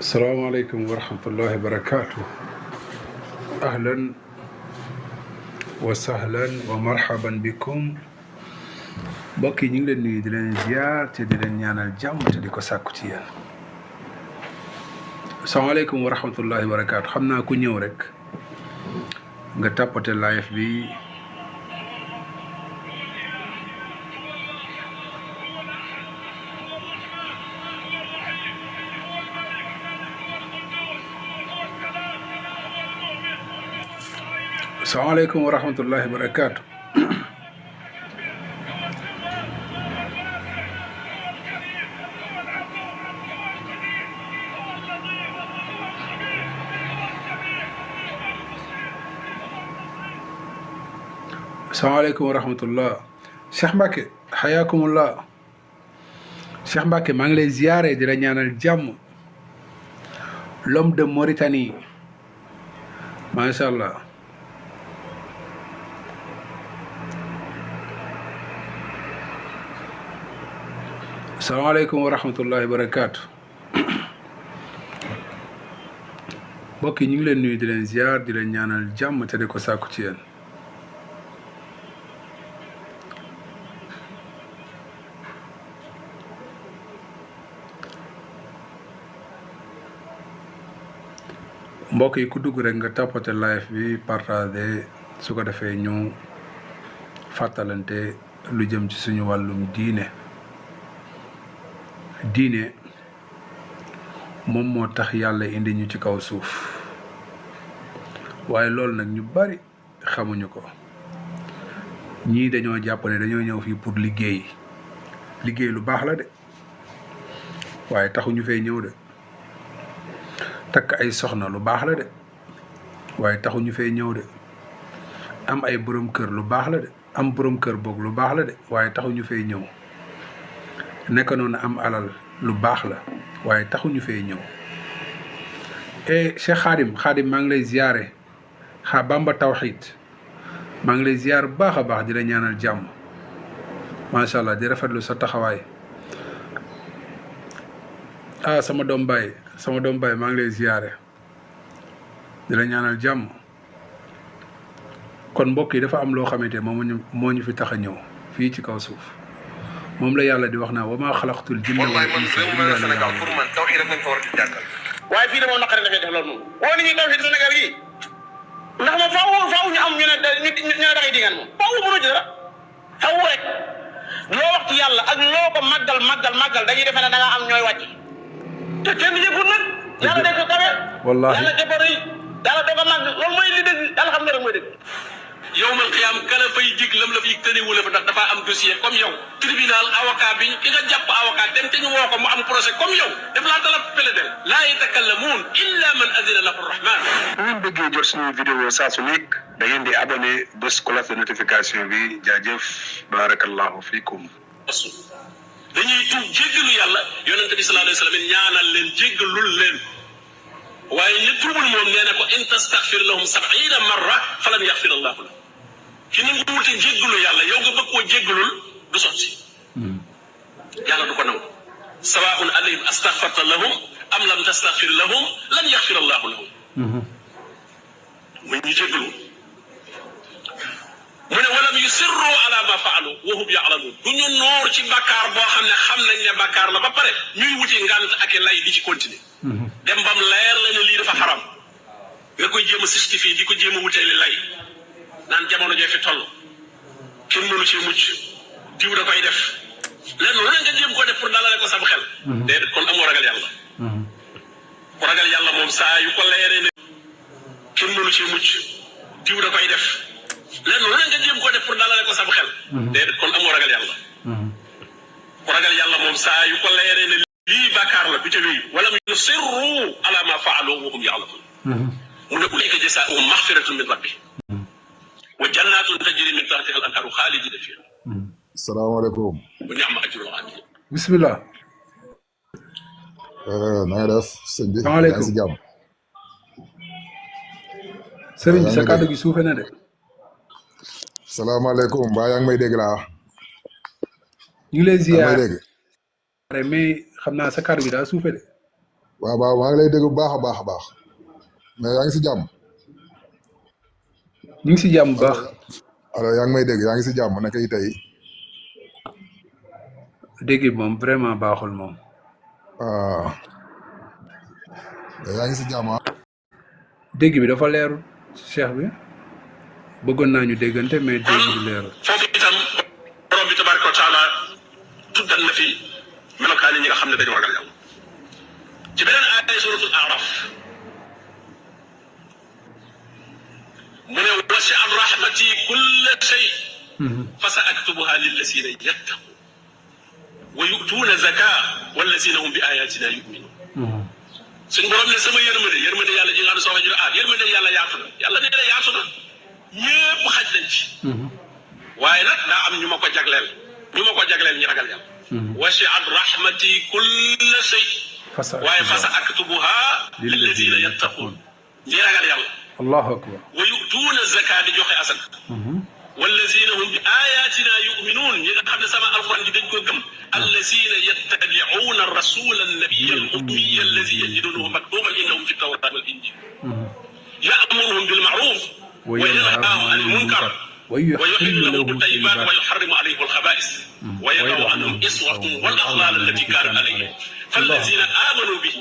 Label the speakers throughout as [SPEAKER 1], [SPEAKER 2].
[SPEAKER 1] السلام عليكم ورحمة الله وبركاته. أهلا وسهلا ومرحبا بكم. mbokk yi ñu ngi leen nuyu di leen ziar te di leen ñaanal jàmm te di ko sàkku ci yéen. asalaamaaleykum wa rahmatullahi wa barakaatu. xam naa ku ñëw rek nga tàppate live bi. asalaamaaleykum wa rahmatullahi wa barakaatu. asalaamaaleykum wa rahmatullah. Cheikh Mbacke xayaakumullah. Cheikh Mbacke maa ngi lay ziare di la ñaanal jàmm. L'homme de Mauritanie macha allah. asalaamaaleykum wa rahmatullahi wa barakaatu. mbokk yi ñu ngi leen nuyu di leen ziar di leen ñaanal jàmm te di ko sàkku ci yéen. mbokk yi ku dugg rek nga tapoter live bi partager su ko defee ñu fàttalante lu jëm ci suñu wàllum diine moom moo tax yàlla indi ñu ci kaw suuf waaye loolu nag ñu bari xamuñu ko. ñii dañoo jàpp ne dañoo ñëw fii pour liggéey lu baax la de waaye taxuñu fee ñëw de. takk ay soxna lu baax la de waaye taxuñu fee ñëw de. am ay borom kër lu baax la de am borom kër boog lu baax la de waaye taxuñu fee ñëw. nekk noonu am alal lu baax la waaye taxuñu fee ñëw. Cheikh Khadim maa ngi lay ziare Bamba Tawhid maa ngi lay ziar bu baax a baax di la ñaanal jàmm macha allah di rafetlu sa taxawaay. sama doom baay maa ngi lay ziare di la ñaanal jàmm. kon mbokk yi dafa am loo xamante moo ñu fi tax a ñëw fii ci kaw suuf moom la yàlla di wax naa wa maa xalaqtul jinna wal insa illa liya'budun.
[SPEAKER 2] waaye fii de moom naqari na fee def loolu moom woo nit ñi taw fii Sénégal gii ndax moom faaw ñu am ñu ne dangay dingaan moom faaw mënoo ci dara faaw rek loo wax ci yàlla ak loo ko màggal dañuy defe ne da nga am ñooy wàcc te kenn yëppul nag yàlla def ko kawe
[SPEAKER 1] wallaahi
[SPEAKER 2] yàlla dafa rëy yàlla dafa màgg loolu mooy li dëgg yàlla xam nga rek mooy dëgg. yowmal qiyaam kala fay jig lam la fi tëniwu la fa ndax dafa am dossier comme yow tribunal avocat bi ki nga jàpp avocat dem te ñu woo ko mu am procès comme yow def laa dala plaider laa yatakallamuun illa man adina lahu rahman. bu ngeen bëggee jot suñu vidéo saa su nekk da ngeen di abonné bés cloche de notification bi jaajëf barakallahu fiikum. dañuy tuub jéggalu yàlla yonente bi sallallahu alayhi wa sallam ñaanal leen jéggalul leen waaye ñu tuubul moom nee na ko in tastaghfir lahum 70 marra falan yaghfir allahu lahum ki ni nga wute jéggalu yàlla yow nga bëgg koo jéggalul du sotti yàlla du ko nangu sawaa'un alayhim astaghfarta lahum am lam tastaghfir lahum lan yaghfir allahu lahum muy ñu jéggalu mu ne walam yusirru ala ma faalu wa hum ya'lamun du ñu noor ci bakkaar boo xam ne xam nañ ne bakkaar la ba pare ñuy wuti ngant ak lay di ci continuer dem bam leer la ne lii dafa xaram nga koy jéem a justifier di ko jéem a wuteeli lay naan jamono jee fi toll kenn mënu ci mucc diw da koy def lenn lu ne nga jéem koo def pour dalale ko sam xel déedéet kon amoo ragal yàlla ku ragal yàlla moom saa yu ko leeree ne kenn mënu ci mucc diw da koy def lenn lu ne nga jéem koo def pour dalale ko sam xel déedéet kon amoo ragal yàlla ku ragal yàlla moom saa yu ko leeree ne lii bàkkaar la bi ca wéy wala yusirru ala ma faalu wa hum ya'lamun mu ne ulaa'ika jazaa'uhum maghfiratun min rabbihim wa jannatun tajri min tahtiha al-anhaaru xaalidina fiihaa.
[SPEAKER 3] salaamaaleykum.
[SPEAKER 2] wa ni'ma ajrul aamiliin.
[SPEAKER 1] bisimilah.
[SPEAKER 3] na nga def sëñ bi.
[SPEAKER 1] salaamaaleykum
[SPEAKER 3] yaa ngi si jàmm.
[SPEAKER 1] sëriñ bi sa kàddu gi suufe na de.
[SPEAKER 3] salaamaaleykum mbaa yaa ngi may dégg laa.
[SPEAKER 1] ñu ngi lay ziar
[SPEAKER 3] yaa ngi may dégg.
[SPEAKER 1] mais xam naa sa kàddu gi daa suufe de.
[SPEAKER 3] waaw maa ngi lay dégg bu baax a baax mais yaa ngi si jàmm.
[SPEAKER 1] ñu ngi si jàmm bu baax.
[SPEAKER 3] alors yaa ngi may dégg yaa ngi si jàmm naka yi tey.
[SPEAKER 1] dégg moom vraiment baaxul moom.
[SPEAKER 3] waaw. yaa ngi si jàmm ah.
[SPEAKER 1] dégg bi dafa leerul cheikh bi bëggoon naa ñu déggante mais dégg bi leerul.
[SPEAKER 2] foofu itam borom bi tabaraka wa taala tuddal na fi melokaani ñi nga xam ne dañu ragal yàlla ci beneen aaya suratul araf mu ne wasi'a rahmati kulla shay fa sa aktubuha lillazina yattaqun wa yu'tuuna zaka wallazina hum bi ayatina yu'minun suñ borom ne sama yërmande yàlla ji nga xam ne soo ko jëlee yërmande yàlla yaatu na yàlla nee na yaatu na ñëpp xaj nañ ci. waaye nag daa am ñu ma ko jagleel ñi ragal yàlla. wasi'at rahmati kulla shay. waaye fasa aktubuha lilladina yattaqun ñi ragal yàlla.
[SPEAKER 1] allahu akbar.
[SPEAKER 2] wa yu'tuuna zaka di joxe asaka. wallazina hum bi ayatina yu'minun ñi nga xam ne sama alquran ji dañ ko gëm. allazina yattabi'una rasula annabiyya al-ummiyya allazi yajidunahu maktuban indahum fi at-tawrati wal injil. ya'muruhum bil ma'ruf wa yanhahum 'anil munkar wa yuhillu lahum at-tayyibat wa yuharrimu 'alayhim al-khaba'ith wa yad'u 'anhum israhum wal aghlal allati kanat 'alayhim فالذين آمنوا به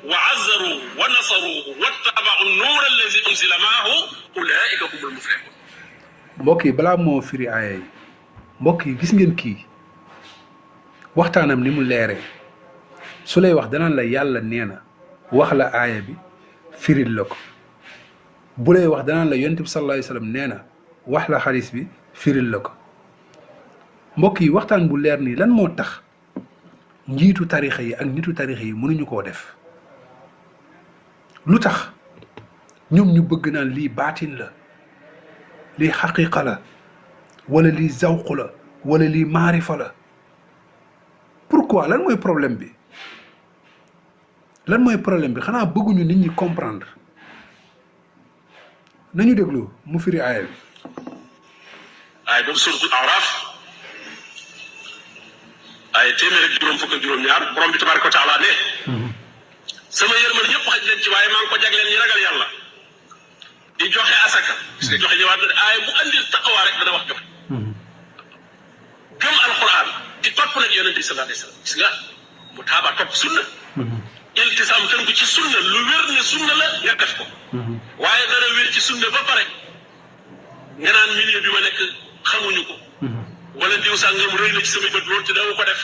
[SPEAKER 2] وعزروه ونصروه واتبعوا النور الذي أنزل معه أولئك هم المفلحون.
[SPEAKER 1] mbokk yi balaa moo firi aaya yi mbokk yi gis ngeen kii waxtaanam ni mu leeree su lay wax danaan la yàlla nee na wax la aaya bi firil la ko bu lay wax danaan la yonent bi sallallahu alayhi wa sallam nee na wax la xadis bi firil la ko mbokk yi waxtaan bu leer nii lan moo tax njiitu tarixa yi ak nitu tarixa yi mënuñu koo def lu tax ñoom ñu bëgg naan lii baatin la lii xaqiqa la wala lii zawq la wala lii maarifa la pourquoi lan mooy problème bi xanaa bëgguñu nit ñi comprendre nañu déglu mu firi aaya bi.
[SPEAKER 2] aaya boobu suratul Araf aaya téeméer ak juróom fukk ak juróom-ñaar borom bi tabaraka wa taala ne. sama yërmande ñëpp xaj leen ci waaye maa ngi ko jagleel ñi ragal yàlla. di joxe asaka. parce que joxe ñëwaat na aaya bu andil taqwa rek dana wax joxe. gëm alquran di topp nag yonent bi sallallahu alayhi wa sallam gis nga mu taaba topp sunna. iltisaam tënku ci sunna lu wér ne sunna la nga def ko. waaye dara wér ci sunna ba pare nga naan milieu bi ma nekk xamuñu ko. wala diw sàngam rëy na ci sama bët loolu te daw ko def.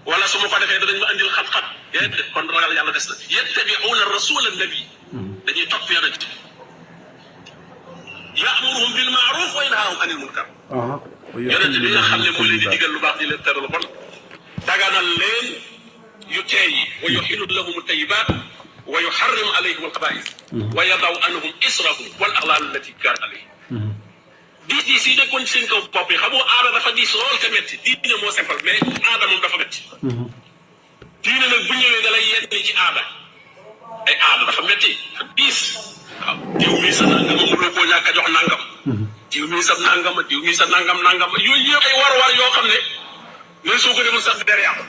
[SPEAKER 2] wala su ma ko defee danañ ma andil xam-xam. yaa ngi def kon ragal yàlla des na yattabi'una rasula nabi dañuy topp yonent bi. ya'muruhum bil ma'ruf wa yanhahum anil munkar. yonent bi nga xam ne moo leen di digal lu baax di leen tere lu bon. daganal leen yu teey yi. wa yuhillu lahum at-tayyibat wa yuharrimu alayhim al-khaba'ith. wa yada'u anhum israhum wal aghlal allati kanat alayhim. diis yi nekkoon ci seen kaw bopp yi xamoo aada dafa diis lool te métti diine moo simple mais aada moom dafa métti. diine nag bu ñëwee da lay yenn ci aada ay aada dafa métti dafa diis. waaw diw mii sa nangam mënuloo koo ñàkk a jox nangam. diw mii sa nangam diw mii sa nangam yooyu yëpp ay war-war yoo xam ne même soo ko demoon sax der yàqu.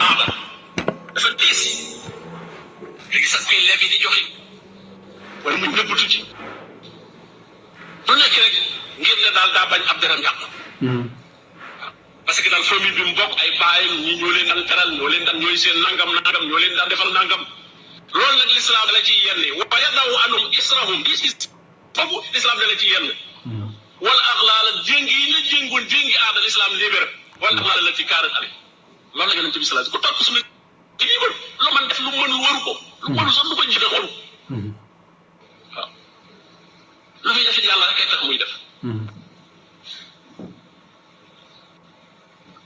[SPEAKER 2] aada dafa diis léegi sax kuy lebi di joxe wala mu nëbbatu ci lu nekk rek ngir ne daal daa bañ ab deram yàqu. parce que daal famille bi mu bokk ay baayam ñi ñoo leen daan teral ñooy seen nangam ñoo leen daan defal nangam. loolu nag l'islam la ciy yenn wa yada'u anhum israhum gis foofu l'islam da la ciy yenn. wala aghlaal jéng yi la jéngi aada l'islam libéré wala aghlaal la ci kaanat ale loolu la yonent bi sallallahu alayhi wasallam ku topp suñu ci libre lu man def lu mënul waru ko. lu mënul sax lu ko jiite waru. waaw lu muy def yàlla rek ay tax muy def.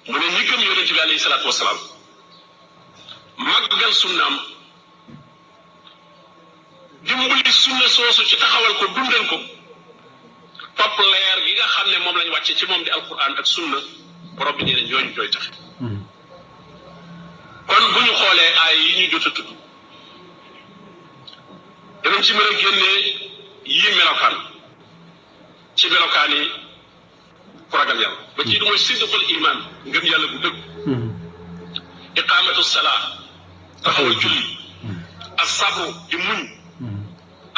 [SPEAKER 2] mu ne ñi gëm yonent bi alayhi salaatu wasalaam màggal sunnaam dimbali sunna soosu ci taxawal ko dundal ko topp leer gi nga xam ne moom lañ wàcce ci moom di alquran ak sunna borom bi nee na ñooñu ñooy tax. kon bu ñu xoolee ay yi ñu jot a tudd danañ ci mën a génnee yii melokaan ci melokaan yi ku ragal yàlla ba ci du mooy sidqul iman ngëm yàlla bu dëgg. iqamatu salaa taxawal julli as-sabru di muñ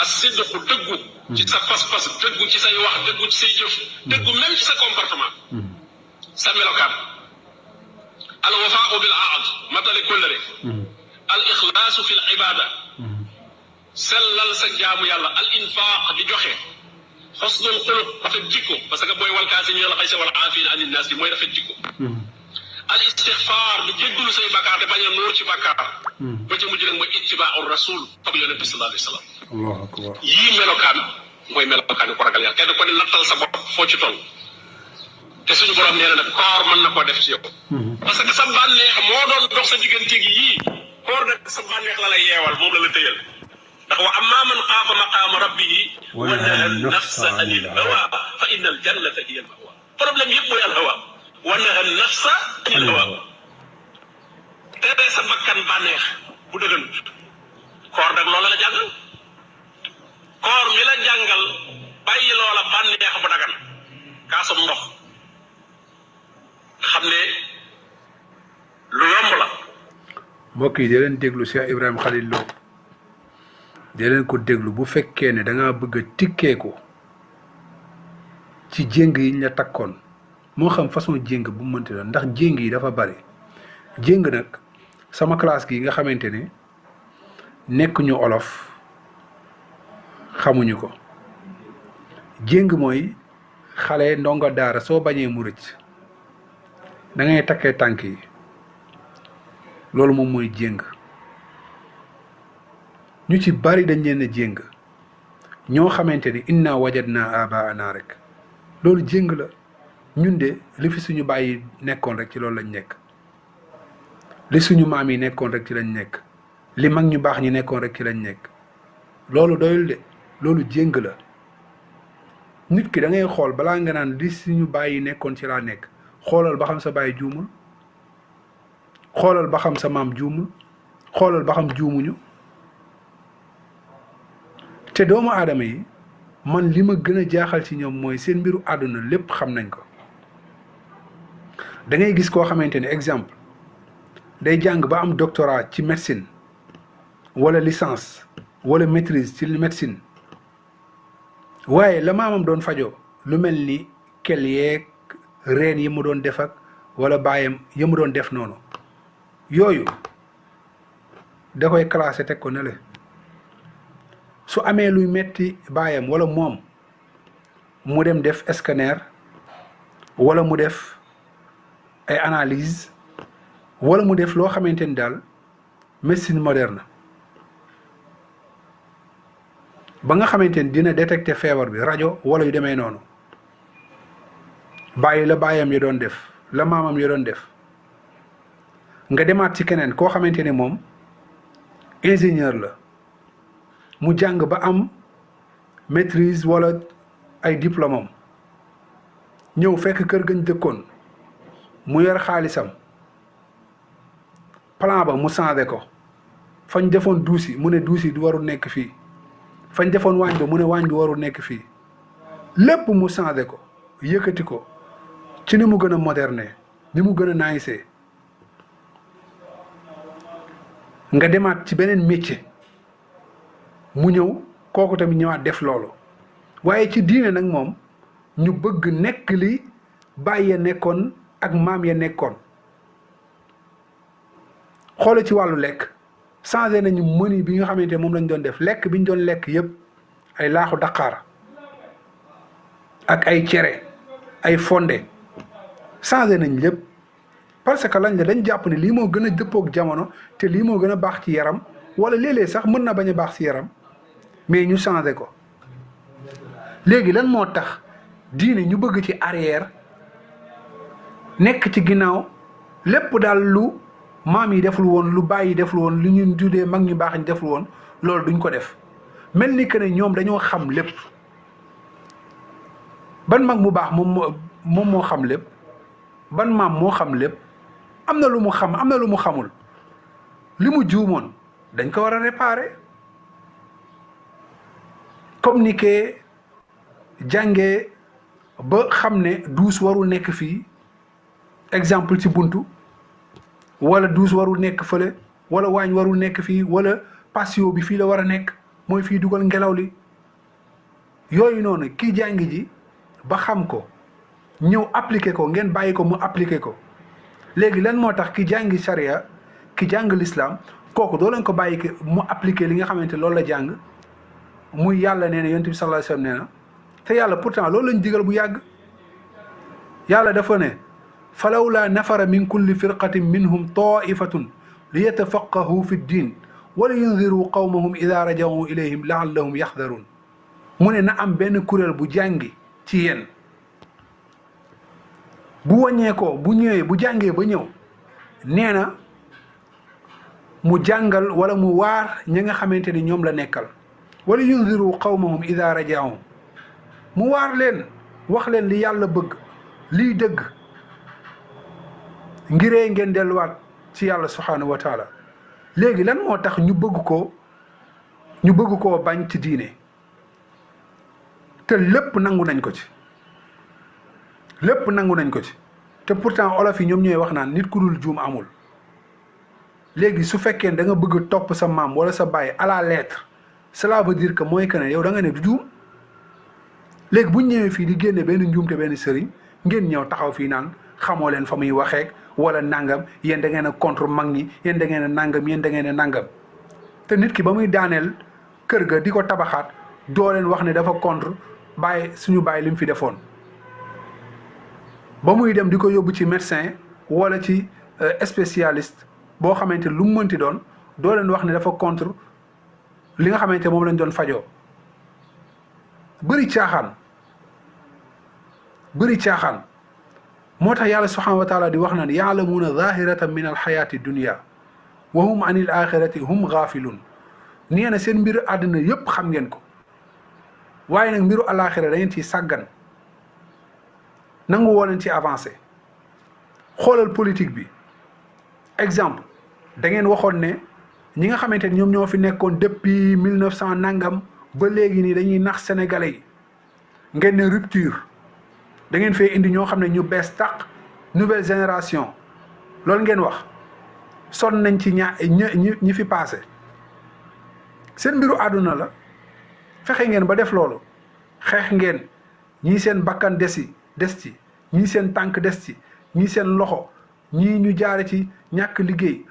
[SPEAKER 2] as-sidqu dëggu ci sa pas-pas dëggu ci say wax dëggu ci say jëf dëggu même ci sa comportement sa melokaan al wafaau bil ahd matali kóllëre al ixlaasu fi l ibada sellal sa jaamu yàlla al infaq di joxe xosnul xuluq rafet jikko parce que booy walkaasi ñu la xaysa wal aafina anin naas bi mooy rafet jikko al istixfaar di jéggulu say bakkaar te bañ a nuur ci bakkaar ba ca mujj nag mooy ittibaau rasul ak yonent bi sallallahu alayhi wa sallam
[SPEAKER 1] allahu akbar
[SPEAKER 2] yii melokaan mooy melokaan ko ragal yàlla kenn ko ne nattal sa bopp foo ci toll te suñu borom nee na nag koor mën na koo def ci yow parce que sa bànneex moo doon dox sa diggante gi yii koor nag sa bànneex la lay yeewal moom la la tëyal ndax wa amma man xaafa maqaama rabbihi wa naha nafsa anil hawa fa inna al jannata hiya al mawa problème yëpp mooy al hawa wa naha nafsa anil hawa tere sa bakkan bànneex bu dëgganut koor nag loola la jàngal koor mi la jàngal bàyyi loola bànneex bu dagan kaasam ndox xam ne lu yomb la
[SPEAKER 1] mbokk yi dee leen déglu Cheikh Ibrahima Khalil Lo dee leen ko déglu bu fekkee ne da ngaa bëgg a tikkeeku ci jéng yi ñu la takkoon moo xam façon jéng bu mu mënti doon ndax jéng yi dafa bari jéng nag sama classe gi nga xamante ne nekk ñu olof xamuñu ko jéng mooy xale ndongo daara soo bañee mu rëcc da ngay takkee tànk yi loolu moom mooy jéng ñu ci bari dañ leen a jéng ñoo xamante ni inna wajadna abaana rek loolu jéng la ñun de li fi suñu bàyyi nekkoon rek ci loolu lañ nekk li suñu maam yi nekkoon rek ci lañ nekk li mag ñu baax ñi nekkoon rek ci lañ nekk loolu doyul de loolu jéng la nit ki da ngay xool balaa nga naan li suñu bàyyi nekkoon ci laa nekk xoolal ba xam sa bàyyi juumul xoolal ba xam sa maam juumul xoolal ba xam juumuñu te doomu aadama yi man li ma gën a jaaxal ci ñoom mooy seen mbiru àdduna lépp xam nañ ko da ngay gis koo xamante ne exemple day jàng ba am doctorat ci médecine wala licence wala maîtrise ci médecine waaye la maamam doon fajoo lu mel ni kel yeeg reen yi mu doon def ak wala baayam yi mu doon def noonu yooyu da koy classé teg ko ne le su amee luy metti baayam wala moom mu dem def scanner wala mu def ay analyse wala mu def loo xamante ni daal médecine moderne ba nga xamante ni dina détecter feebar bi rajo wala yu demee noonu bàyyi la baayam ya doon def la maamam ya doon def nga demaat ci keneen koo xamante ni moom ingénieur la mu jàng ba am maîtrise wala ay diplôme am ñëw fekk kër gañ dëkkoon mu yor xaalisam plan ba mu changé ko fañ defoon duusi mu ne duusi du warul nekk fii fañ defoon waañ ba mu ne waañ bi warul nekk fii lépp mu changé ko yëkkati ko ci ni mu gën a moderne ni mu gën a naayisee nga demaat ci beneen métier mu ñëw kooku tamit ñëwaat def loolu waaye ci diine nag moom ñu bëgg nekk li bàyyi ya nekkoon ak maam ya nekkoon xoole ci wàllu lekk changé nañu menu bi nga xamante moom lañ doon def lekk bi ñu doon lekk yëpp ay laaxu daqaar ak ay cere ay fonde changé nañ lépp parce que lañ la dañ jàpp ne lii moo gën a dëppook jamono te lii moo gën a baax ci yaram wala léeg-léeg sax mën na bañ a baax ci yaram mais ñu changé ko léegi lan moo tax diine ñu bëgg ci arrière nekk ci ginnaaw lépp daal lu maam yi deful woon lu bàyyi deful woon lu ñu tuddee mag ñu baax ñu deful woon loolu duñ ko def mel ni que ne ñoom dañoo xam lépp ban mag mu baax moom moo xam lépp ban maam moo xam lépp am na lu mu xam am na lu mu xamul li mu juumoon dañ ko war a réparer comme ni ke jàngee ba xam ne douche warul nekk fii exemple ci buntu wala douche warul nekk fële wala waañ warul nekk fii wala patio bi fii la war a nekk mooy fii dugal ngelaw li yooyu noonu ki jàng ji ba xam ko ñëw appliquer ko ngeen bàyyi ko mu appliquer ko léegi lan moo tax ki jàngi charia ki jàng l'islam kooku doo leen ko bàyyi ki mu appliquer li nga xamante loolu la jàng muy yàlla nee na yonent bi sallallahu alayhi wasallam nee na te yàlla pourtant loolu lañ digal bu yàgg yàlla dafa ne falawla nafara min kulli firqatin minhum taifatun li yatafaqahu fi ddin wa li yundiru qawmahum ida rajawu ilayhim laallahum yaxdarun mu ne na am benn kuréel bu jàngi ci yéen bu wàññee ko bu ñëwee bu jàngee ba ñëw nee na mu jàngal wala mu waar ñi nga xamante ni ñoom la nekkal wala yundiru qawmahum ida rajaahum mu waar leen wax leen li yàlla bëgg liy dëgg ngiree ngeen delluwaat ci yàlla subhaanahu wa taala léegi lan moo tax ñu bëgg koo bañ ci diine te lépp nangu nañ ko ci lépp nangu nañ ko ci te pourtant olof yi ñoom ñooy wax naan nit ku dul juum amul léegi su fekkee da nga bëgg topp sa maam wala sa baay à la lettre cela veut dire que mooy que ne yow da nga ne du juum léegi bu ñu ñëwee fii di génne benn njuumte benn sëriñ ngeen ñëw taxaw fii naan xamoo leen fa muy waxeek wala nangam yéen da ngeen a contre mag ñi yéen da ngeen a nangam yéen da ngeen a nangam te nit ki ba muy daaneel kër ga di ko tabaxaat doo leen wax ne dafa contre bàyyi suñu bàyyi li mu fi defoon ba muy dem di ko yóbbu ci médecin wala ci spécialiste boo xamante lu mu mënti doon doo leen wax ne dafa contre li nga xamante moom lañ doon fajoo bëri caaxaan moo tax yàlla subhanahu wa taala di wax naan yaalamuuna zahiratan min alxayaati dunia wa hum an il axirati hum gaafilun nee na seen mbiru àddina yépp xam ngeen ko waaye nag mbiru alaxira da ngeen ciy sàggan nangu woo leen ci avancé xoolal politique bi exemple da ngeen waxoon ne ñi nga xamante ni ñoom ñoo fi nekkoon depuis 1900 nangam ba léegi nii dañuy nax sénégalais yi ngeen ne rupture da ngeen fee indi ñoo xam ne ñu bees tàq nouvelle génération loolu ngeen wax sonn nañ ci ñi fi passé seen mbiru àdduna la fexe ngeen ba def loolu xeex ngeen ñii seen bakkan des ci ñii seen tànk des ci ñii seen loxo ñii ñu jaare ci ñàkk liggéey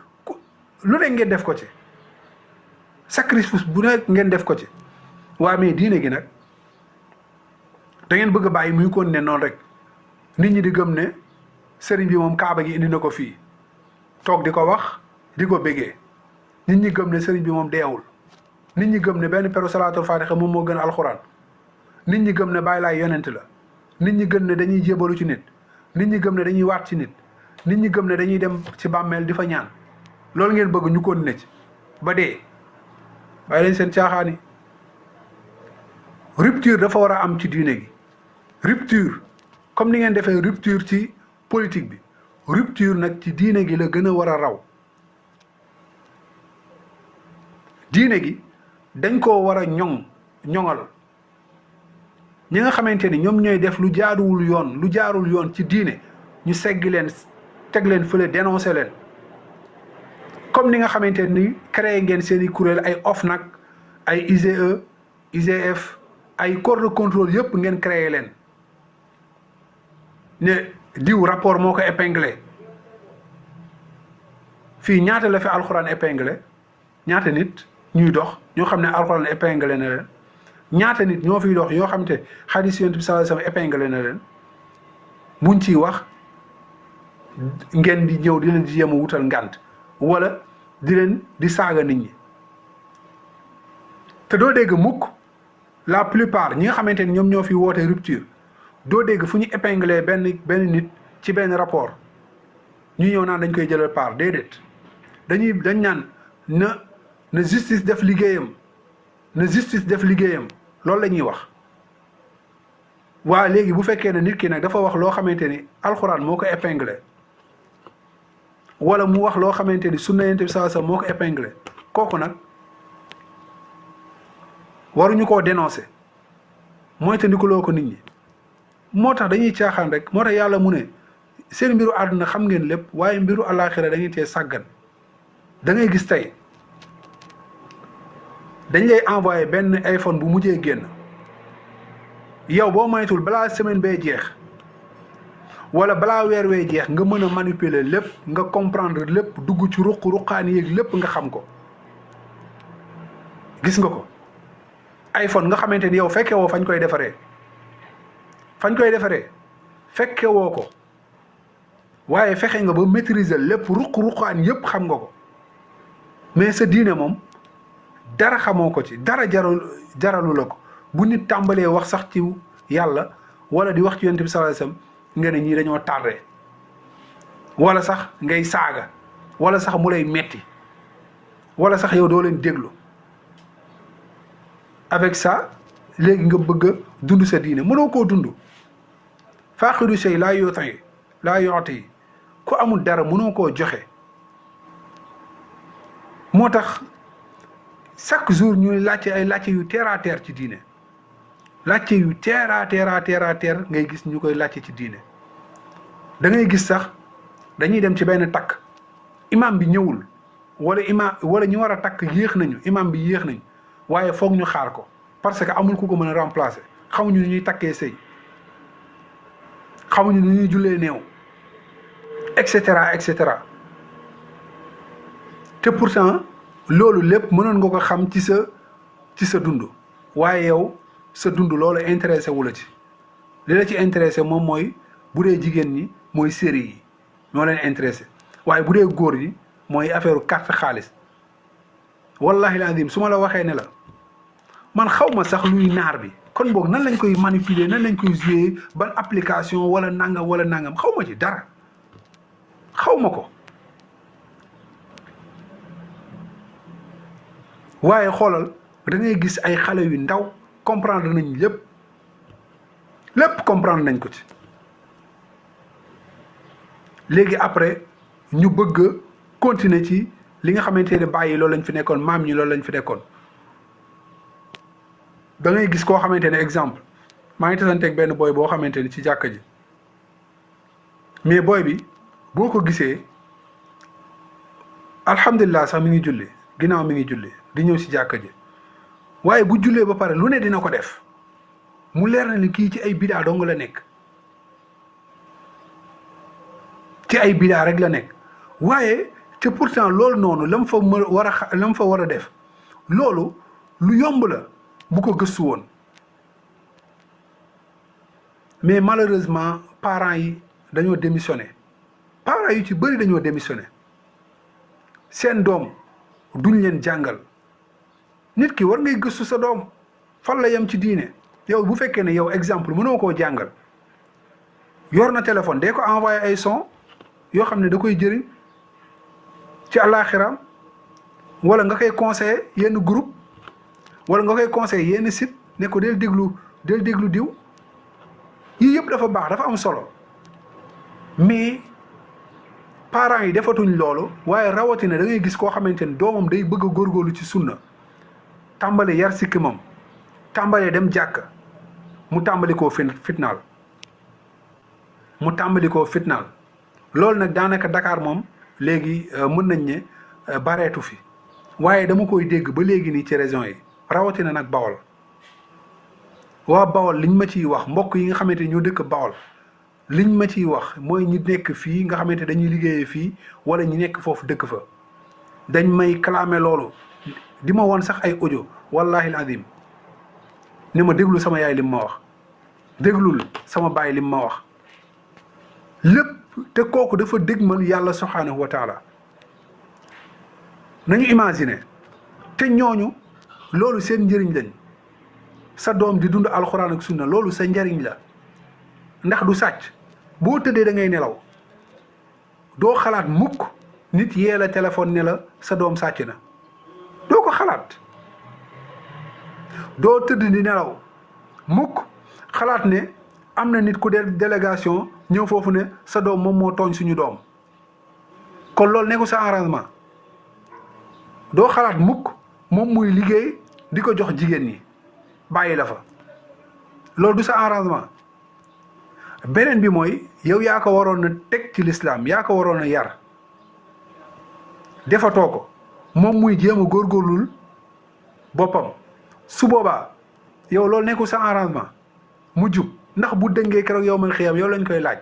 [SPEAKER 1] lu ne ngeen def ko ci sacrifice bu nekk ngeen def ko ci waa mais diine gi nag da ngeen bëgg a bàyyi muy kon ne noonu rek nit ñi di gëm ne sëriñ bi moom kaaba gi indi na ko fii toog di ko wax di ko bégee nit ñi gëm ne sëriñ bi moom deewul nit ñi gëm ne benn peru salaatul faatiha moom moo gën a alxuraan nit ñi gëm ne bàyyi laay yonent la nit ñi gëm ne dañuy jébalu ci nit ñi gëm ne dañuy waat ci nit ñi gëm ne dañuy dem ci bàmmeel di fa ñaan loolu ngeen bëgg ñu continuer ci ba dee bàyyi leen seen caaxaani rupture dafa war a am ci diine gi rupture comme ni ngeen defee rupture ci politique bi rupture nag ci diine gi la gën a war a raw diine gi dañ koo war a ñoŋal ñi nga xamante ni ñoom ñooy def lu jaarul yoon ci diine ñu seggi leen teg leen fële dénoncé leen comme ni nga xamante ni créé ngeen seen i kuréel ay OFNAC ay IGE IGF ay corps de contrôle yëpp ngeen créé leen ne diw rapport moo ko épinglé fii ñaata la fi alxuraan épinglé ñaata nit ñuy dox ñoo xam ne alxuraan épinglé na leen ñaata nit ñoo fiy dox yoo xam te xadis yonent bi sallallahu alayhi wasallam épinglé na leen buñ ciy wax ngeen di ñëw di leen di jéem a wutal ngànt wala di leen di saaga nit ñi te doo dégg mukk la plupart ñi nga xamante ni ñoom ñoo fi woote rupture doo dégg fu ñu épinglé benn nit ci benn rapport ñu ñëw naan dañ koy jëlal part déedéet dañ naan na justice def liggéeyam loolu la ñuy wax waa léegi bu fekkee ne nit ki nag dafa wax loo xamante ni alxuraan moo ko épinglé wala mu wax loo xamante ni sunna yonent bi sallallahu alayhi wasallam moo ko épinglé kooku nag waruñu koo dénoncer mooy te ndikuloo ko nit ñi moo tax dañuy caaxaan rek moo tax yàlla mu ne seen mbiru àdduna xam ngeen lépp waaye mbiru àllaaxira da ngeen cee sàggan da ngay gis tey dañ lay envoyé benn iPhone bu mujjee génn yow boo moytul balaa semaine bee jeex wala balaa weer wee jeex nga mën a manipuler lépp nga comprendre lépp dugg ci ruq-ruqaan yeeg lépp nga xam ko gis nga ko iPhone nga xamante ni yow fekke woo fañ koy defaree fekke woo ko waaye fexe nga ba maîtriser lépp ruq-ruqaan yépp xam nga ko mais sa diine moom dara xamoo ko ci dara jaralu la ko bu nit tàmbalee wax sax ci yàlla wala di wax ci yonent bi sallallahu alayhi wasallam nga ne ñii dañoo tardé wala sax ngay saaga wala sax mu lay metti wala sax yow doo leen déglu avec ça léegi nga bëgg a dund sa diine mënoo koo dund faaqidu shay laa yu'ti ku amul dara mënoo koo joxe moo tax chaque jour ñuy laajte ay laajte yu terre à terre ci diine laajte yu terre à terre ngay gis ñu koy laajte ci diine da ngay gis sax dañuy dem ci benn takk imam bi ñëwul wala ñu war a takk yéex nañu imam bi yéex nañu waaye foog ñu xaar ko parce que amul ku ko mën a remplacer xamuñu ni ñuy takkee sëy xamuñu ni ñuy jullee néew et cetera te pourtant loolu lépp mënoon nga ko xam ci sa dund waaye yow sa dund loolu intéressé wu la ci li la ci intéressé moom mooy bu dee jigéen ñi mooy série yi ñoo leen intéressé waaye bu dee góor yi mooy affaire carte xaalis wallahi lazim su ma la waxee ne la man xaw ma sax luy naar bi kon boog nan lañ koy manipuler nan lañ koy jouer ban application wala nangam xaw ma ci dara xaw ma ko waaye xoolal da ngay gis ay xale yu ndaw comprendre nañ lépp comprendre nañ ko ci léegi après ñu bëgg a continuer ci li nga xamante ne bàyyi loolu lañ fi nekkoon maam ñi loolu lañ fi nekkoon da ngay gis koo xamante ne exemple maa ngi tasanteeg benn booy boo xamante ni ci jàkka ji mais booy bi boo ko gisee alhamdulilah sax mi ngi julli ginnaaw mi ngi julli di ñëw si jàkka ji waaye bu jullee ba pare lu ne dina ko def mu leer na ni kii ci ay bidaa dong la nekk ci ay bidaa rek la nekk waaye te pourtant loolu noonu lam fa war a def loolu lu yomb la bu ko gëstu woon mais malheureusement parents yi dañoo démissionné parents yu ci bëri dañoo démissionné seen doom duñ leen jàngal nit ki war ngay gëstu sa doom fan la yem ci diine yow bu fekkee ne yow exemple mënoo koo jàngal yor na téléphone dee ko envoyé ay son yoo xam ne da koy jëriñ ci àllaaxiraam wala nga koy conseiller yenn groupe wala nga koy conseiller yenn site ne ko del déglu diw yii yëpp dafa baax dafa am solo mais parents yi defatuñ loolu waaye rawatina da ngay gis koo xamante ni doomam day bëgg a góorgóorlu ci sunna tàmbale yar sikkimam tàmbale dem jàkk mu tàmbali koo fitnaal loolu nag daanaka Dakar moom léegi mën nañ ne bareetu fi waaye dama koy dégg ba léegi nii ci région yi rawatina nag Bawol waa Bawol liñ ma ciy wax mbokk yi nga xamante ñoo dëkk Bawol liñ ma ciy wax mooy ñi nekk fii nga xamante dañuy liggéeyee fii wala ñi nekk foofu dëkk fa dañ may clamé loolu di ma woon sax ay audio wallahi azim ne ma déglu sama yaay lim ma wax déglul sama baay lim ma wax lépp te kooku dafa dégmal yàlla subhanahu wa taala nañu imaginer te ñooñu loolu seen njëriñ lañ sa doom di dund alxuraan ak sunna loolu sa njëriñ la ndax du sàcc boo tëddee da ngay nelaw doo xalaat mukk nit yee la téléphone ne la sa doom sàcc na doo ko xalaat doo tëdd di nelaw mukk xalaat ne am na nit ku de délégation ñëw foofu ne sa doom moom moo tooñ suñu doom kon loolu nekkul sa arrangement doo xalaat mukk moom muy liggéey di ko jox jigéen ñi bàyyi la fa loolu du sa arrangement beneen bi mooy yow yaa ko waroon a teg ci lislaam yaa ko waroon a yar defatoo ko moom muy jéem a góorgóorlul boppam su boobaa yow loolu nekkul sa arrangement mu jub ndax bu dëngee keroog yawmal xiyaam yow lañ koy laaj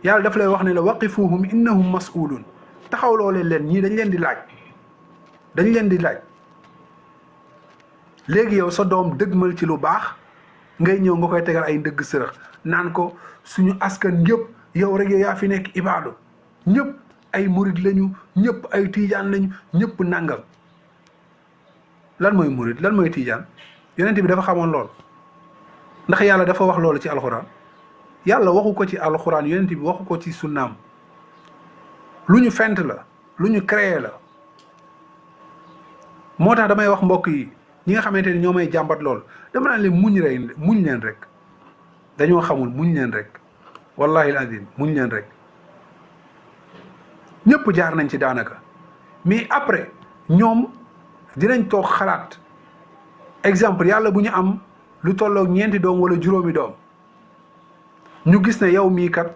[SPEAKER 1] yàlla daf lay wax ne la waqifuhum innahum mas'ulun taxawloo leen ñii dañ leen di laaj léegi yow sa doom dëgmal ci lu baax ngay ñëw nga koy tegal ay ndëgg sërëx naan ko suñu askan yëpp yow rek yaa fi nekk ibaadu ñëpp ay murid lañu ñëpp ay tiijaan lañu ñëpp nangam lan mooy murid lan mooy tiijaan yonent bi dafa xamoon lool ndax yàlla dafa wax loolu ci alxuraan yàlla waxu ko ci alxuraan yonent bi waxu ko ci sunnaam lu ñu fent la lu ñu créé la moo tax damay wax mbokk yi ñi nga xamante ni ñoo may jàmbat lool dama naan leen muñ leen rek dañoo xamul muñ leen rek wallahi alazim muñ leen rek ñëpp jaar nañ ci daanaka mais après ñoom dinañ toog xalaat exemple yàlla bu ñu am lu tolloog 4 doom wala 5 doom ñu gis ne yow mii kat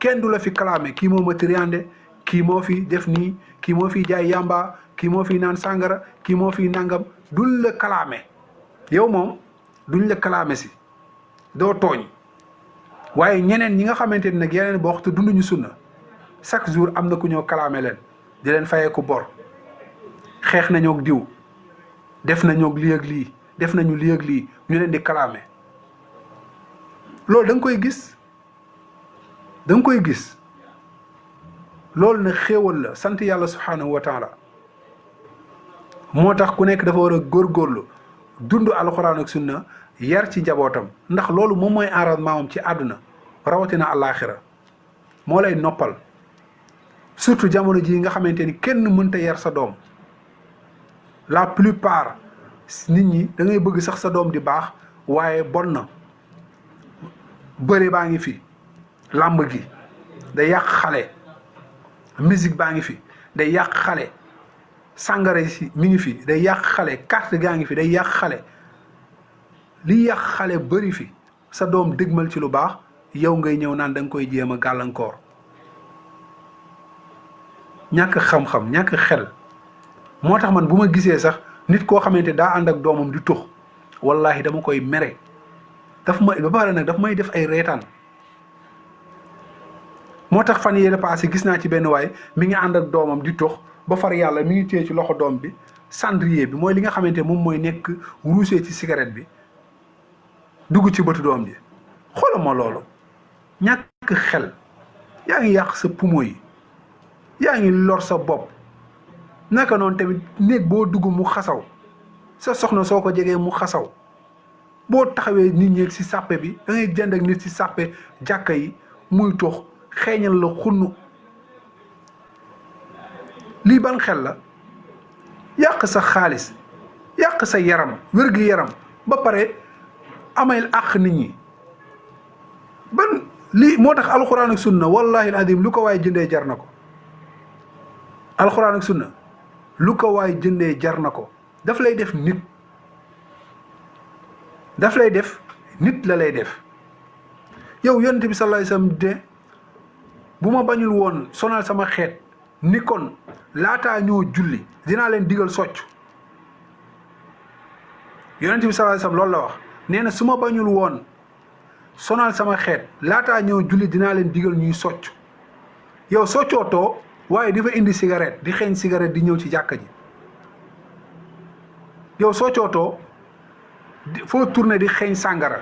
[SPEAKER 1] kenn du la fi kalaame kii moo ma triande kii moo fi def nii kii moo fi jaay yamba kii moo fi naan sàngara kii moo fi nangam duñ la kalaame yow moom duñ la kalaame si doo tooñ waaye ñeneen ñi nga xamante ni nag yeneen boo waxtu dunduñu sunna chaque jour am na ku ñëw kalaame leen di leen fayeeku bor xeex nañoo ak diw def nañoo lii ak lii def nañu lii ak lii ñu leen di kalaame loolu da nga koy gis loolu nag xéewal la sant yàlla subhanahu wa taala moo tax ku nekk dafa war a góorgóorlu dund alxuraan ak sunna yar ci njabootam ndax loolu moom mooy arrangement am ci àdduna rawatina àllaaxira moo lay noppal surtout jamono jii nga xamante ni kenn mënta yar sa doom la plupart nit ñi da ngay bëgg sax sa doom di baax waaye bon na bëre baa ngi fi làmb gi day yàq xale musique baa ngi fi day yàq xale sàngara si mi ngi fi day yàq xale carte gaa ngi fi day yàq xale li yàq xale bëri fi sa doom dégmal ci lu baax yow ngay ñëw naan da nga koy jéem a gàllankoor ñàkk xam-xam ñàkk xel moo tax man bu ma gisee sax nit koo xamante daa ànd ak doomam di tux wallahi dama koy mere daf may ba pare nag daf may def ay reetaan moo tax fan yee passé gis naa ci benn waay mi ngi ànd ak doomam di tux ba far yàlla mi ngi téye ci loxo doom bi cendrier bi mooy li nga xamante moom mooy nekk ruusee ci cigarette bi dugg ci bëtu doom ji xoolal ma loolu ñàkk xel yaa ngi yàq sa poumon yi yaa ngi lor sa bopp naka noonu tamit néeg boo dugg mu xasaw sa soxna soo ko jegee mu xasaw boo taxawee nit ñi ci sàppe bi da ngay jënd ak nit ci sàppe jàkka yi muy tox xeeñal la xunnu lii ban xel la yàq sa xaalis yàq sa yaram wér-gi-yaram ba pare amayl àq nit ñi ban lii moo tax alxuraan ak sunna wallahi alazim lu ko waay jëndee jar na ko alxuraan ak sunna lu ko waay jëndee jar na ko daf lay def nit la lay def yow yonent bi sallallahu alayhi wasallam de bu ma bañul woon sonal sama xeet ni kon laataa ñoo julli dinaa leen digal socc yonent bi sallallahu alayhi wasallam loolu la wax nee na su ma bañul woon sonal sama xeet laataa ñoo julli dinaa leen digal ñuy socc yow soccootoo waaye di fa indi cigarette di xeeñ cigarette di ñëw ci jàkka ji yow soccootoo foo tourné di xeeñ sàngara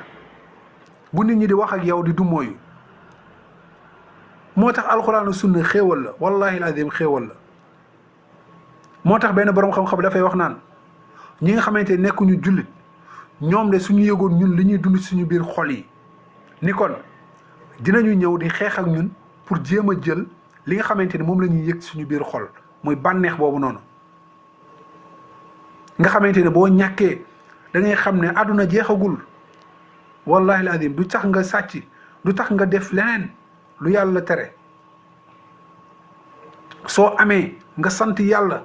[SPEAKER 1] bu nit ñi di wax ak yow di dummóoyu moo tax alxuraan sunna xéewal la wallahi alazim xéewal la moo tax benn boroom xam-xam dafay wax naan ñi nga xamante nekkuñu jullit ñoom de suñu yëgoon ñun li ñuy dund suñu biir xol yi ni kon dinañu ñëw di xeex ak ñun pour jéem a jël li nga xamante ni moom la ñuy yëg suñu biir xol muy bànneex boobu noonu nga xamante ne boo ñàkkee da ngay xam ne àdduna jeexagul wallahi alazim du tax nga sàcc du tax nga def leneen lu yàlla tere soo amee nga sant yàlla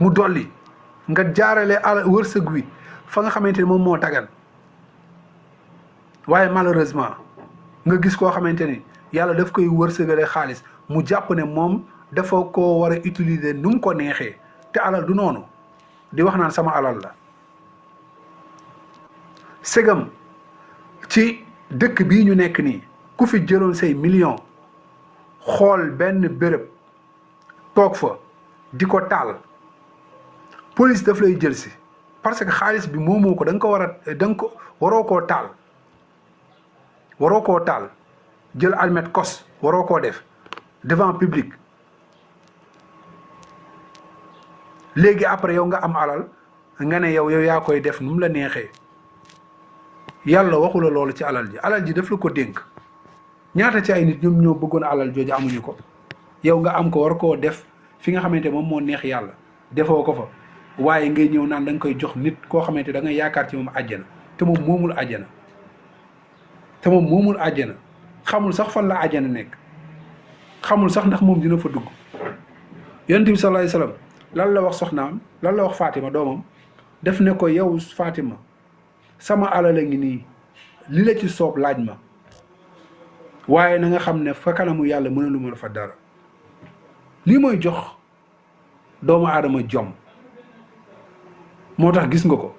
[SPEAKER 1] mu dolli nga jaarale wërsëg wi fa nga xamante ne moom moo tagan waaye malheureusement nga gis koo xamante ni yàlla daf koy wërsëgale xaalis mu jàpp ne moom dafa ko war a utiliser nu mu ko neexee te alal du noonu di wax naan sama alal la segam ci dëkk bii ñu nekk nii ku fi jëloon say million xool benn béréb toog fa di ko taal police daf lay jël si parce que xaalis bi moomoo ko da nga ko war a da nga ko waroo koo taal jël almet kos waroo koo def devant public léegi après yow nga am alal nga ne yow yaa koy def nu mu la neexee yàlla waxula loolu ci alal ji daf la ko dénk ñaata ci ay nit ñoom ñoo bëggoon alal jooju amuñu ko yow nga am ko war koo def fi nga xamante moom moo neex yàlla defoo ko fa waaye ngay ñëw naan da nga koy jox nit koo xamante da nga yaakaar ci moom àjjana te moom moomul àjjana xamul sax fan la àjjana nekk xamul sax ndax moom dina fa dugg yonent bi sallallahu alayhi wasallam lan la wax soxnaam lan la wax Fatima doomam def ne ko yow Fatima sama alal a ngi nii li la ci soob laaj ma waaye na nga xam ne fa kanamu yàlla mënalu ma la fa dara lii mooy jox doomu aadama jom moo tax gis nga ko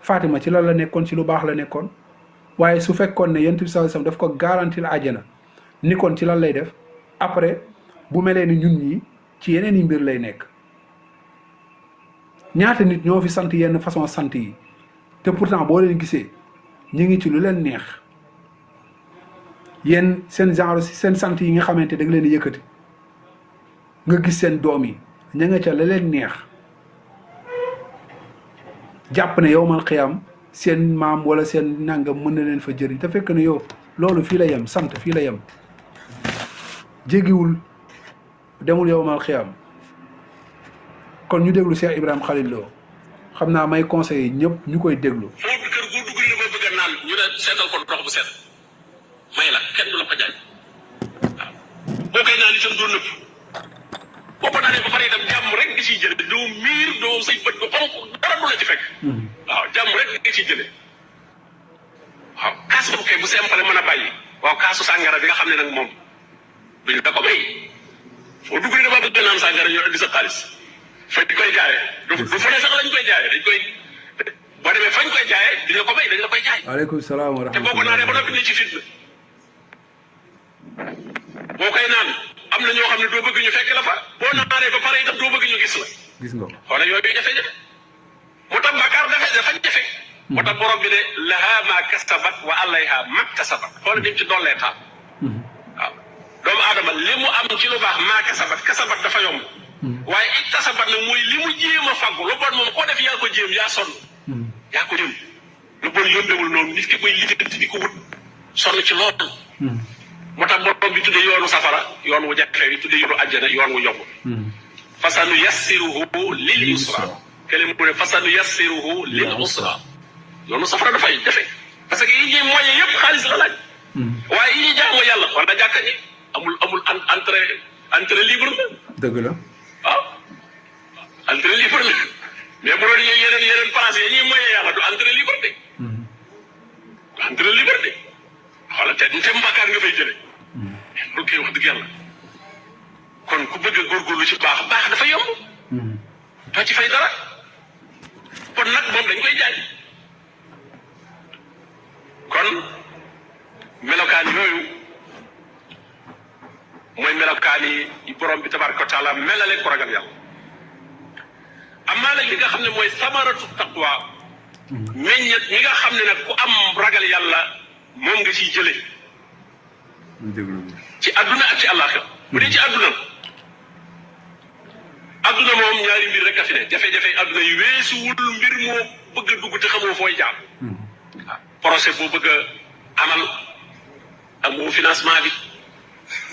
[SPEAKER 1] Fatima ci lan la nekkoon ci lu baax la nekkoon waaye su fekkoon ne yonent bi sallallahu alayhi wasallam daf ko garantir àjjana ni kon ci lan lay def après bu melee ni ñun ñi ci yeneen i mbir lay nekk ñaata nit ñoo fi sant yenn façon sant yi te pourtant boo leen gisee ñu ngi ci lu leen neex yéen seen genre seen sant yi nga xamante da nga leen yëkkati nga gis seen doom yi ña nga ca la leen neex jàpp ne yow man xiyam seen maam wala seen nangam mën na leen fa jëriñ te fekk ne yow loolu fii la yem sant fii la yem jéggiwul demul yow mal xiyam kon ñu déglu Cheikh Ibrahima Khalil Lo xam naa may conseiller ñëpp ñu koy déglu.
[SPEAKER 2] foofu kër gu dugg ni ba bëgg a naan ñu ne seetal ko ndox bu set may la kenn du la ko jaay waaw boo koy naan itam doo nëpp boo ko naanee ba pare itam jàmm rek nga ciy jëlee doo miir doo say bët du xonk dara du la ci fekk. waaw jàmm rek nga ciy jëlee waaw kaas boobu kay bu sempale mën a bàyyi waaw kaasu sàngara bi nga xam ne nag moom duñ la ko may foo dugg ni ba bëgg naan sàngara ñoo indi sa xaalis. fañ koy jaayee du fa ne sax lañ koy jaayee dañ koy boo demee fañ koy jaayee duñ la ko may dañ la koy jaay.
[SPEAKER 1] waaleykum salaam wa rahmatulah.
[SPEAKER 2] te boo ko naanee ba noppi ne ci fitna boo koy naan am na ñoo xam ne doo bëgg ñu fekk la fa boo naanee ba pare itam doo bëgg ñu gis la.
[SPEAKER 1] gis nga ko
[SPEAKER 2] xoolal yooyu jafe-jafe moo tax bàkkaar dafa jafe. moo tax borom bi ne laha ma kasabat wa alayha maktasabat xoolal ni mu ci dollee taal. waaw doomu aadama li mu am ci lu baax maa kasabat dafa yomb. waaye iktasabat nag mooy li mu jéem a faggu lu bon moom koo def yaa ko jéem yaa sonn. yaa ko jéem lu bon yombewul noonu nit ki koy lijjanti di ko wut sonn ci loolu. moo tax borom bi tuddee yoonu safara yoon wu jafe wi tuddee yoonu àjjana yoon wu yomb. fasanu yassiruhu lil yusra kële mu ne fasanu yassiruhu lil usra yoonu safara dafay jafe parce que yi ñuy moyen yëpp xaalis la laaj. waaye yi ñuy jaamu yàlla wala jàkka ji amul entrée libre la.
[SPEAKER 1] dëgg la.
[SPEAKER 2] waaw entrée libre la mais bu doon yeneen place yi ñuy moyen yàlla du entrée libre de. du entrée libre de xoolal te mbàkkaar nga fay jëlee. loolu kay wax dëgg yàlla kon ku bëgg a góorgóorlu ci baax dafa yomb. doo ci fay dara kon nag moom dañ koy jaay kon melokaan yooyu mooy melokaan yi borom bi tabaraka wa taala melale ko ragal yàlla amaa nag li nga xam ne mooy samaratu taqwa meññet mi nga xam ne nag ku am ragal yàlla moom nga ciy jëlee ci adduna ak ci àllaaxira bu dee ci adduna moom ñaari mbir rek a fi ne jafe-jafe adduna yi weesuwul mbir moo bëgg a dugg te xamoo fooy jaar projet boo bëgg a amal amoo financement bi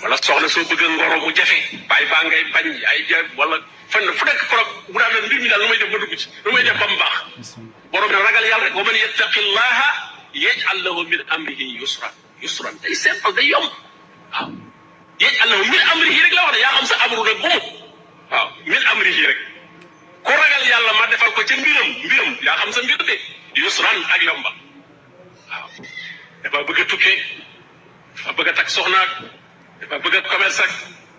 [SPEAKER 2] wala soxna soo bëgg a ngoro mu jafe bàyyi baa ngay bañ ay wala fan fu nekk pro bu daan mbir mi daal lu may def ba dugg ci lu may def ba mu baax borom ne ragal yàlla rek wa man yattaqillaha yaj'al lahu min amrihi yusran day simple day yomb waaw yaj'al lahu min amrihi rek la wax de yaa xam sa amru nag bu mu waaw min amrihi rek ku ragal yàlla ma defal ko ca mbiram yaa xam sa mbir de yusran ak yomba waaw dafa bëgg a tukkee dafa bëgg a takk soxnaak dafa bëgg a commerce ak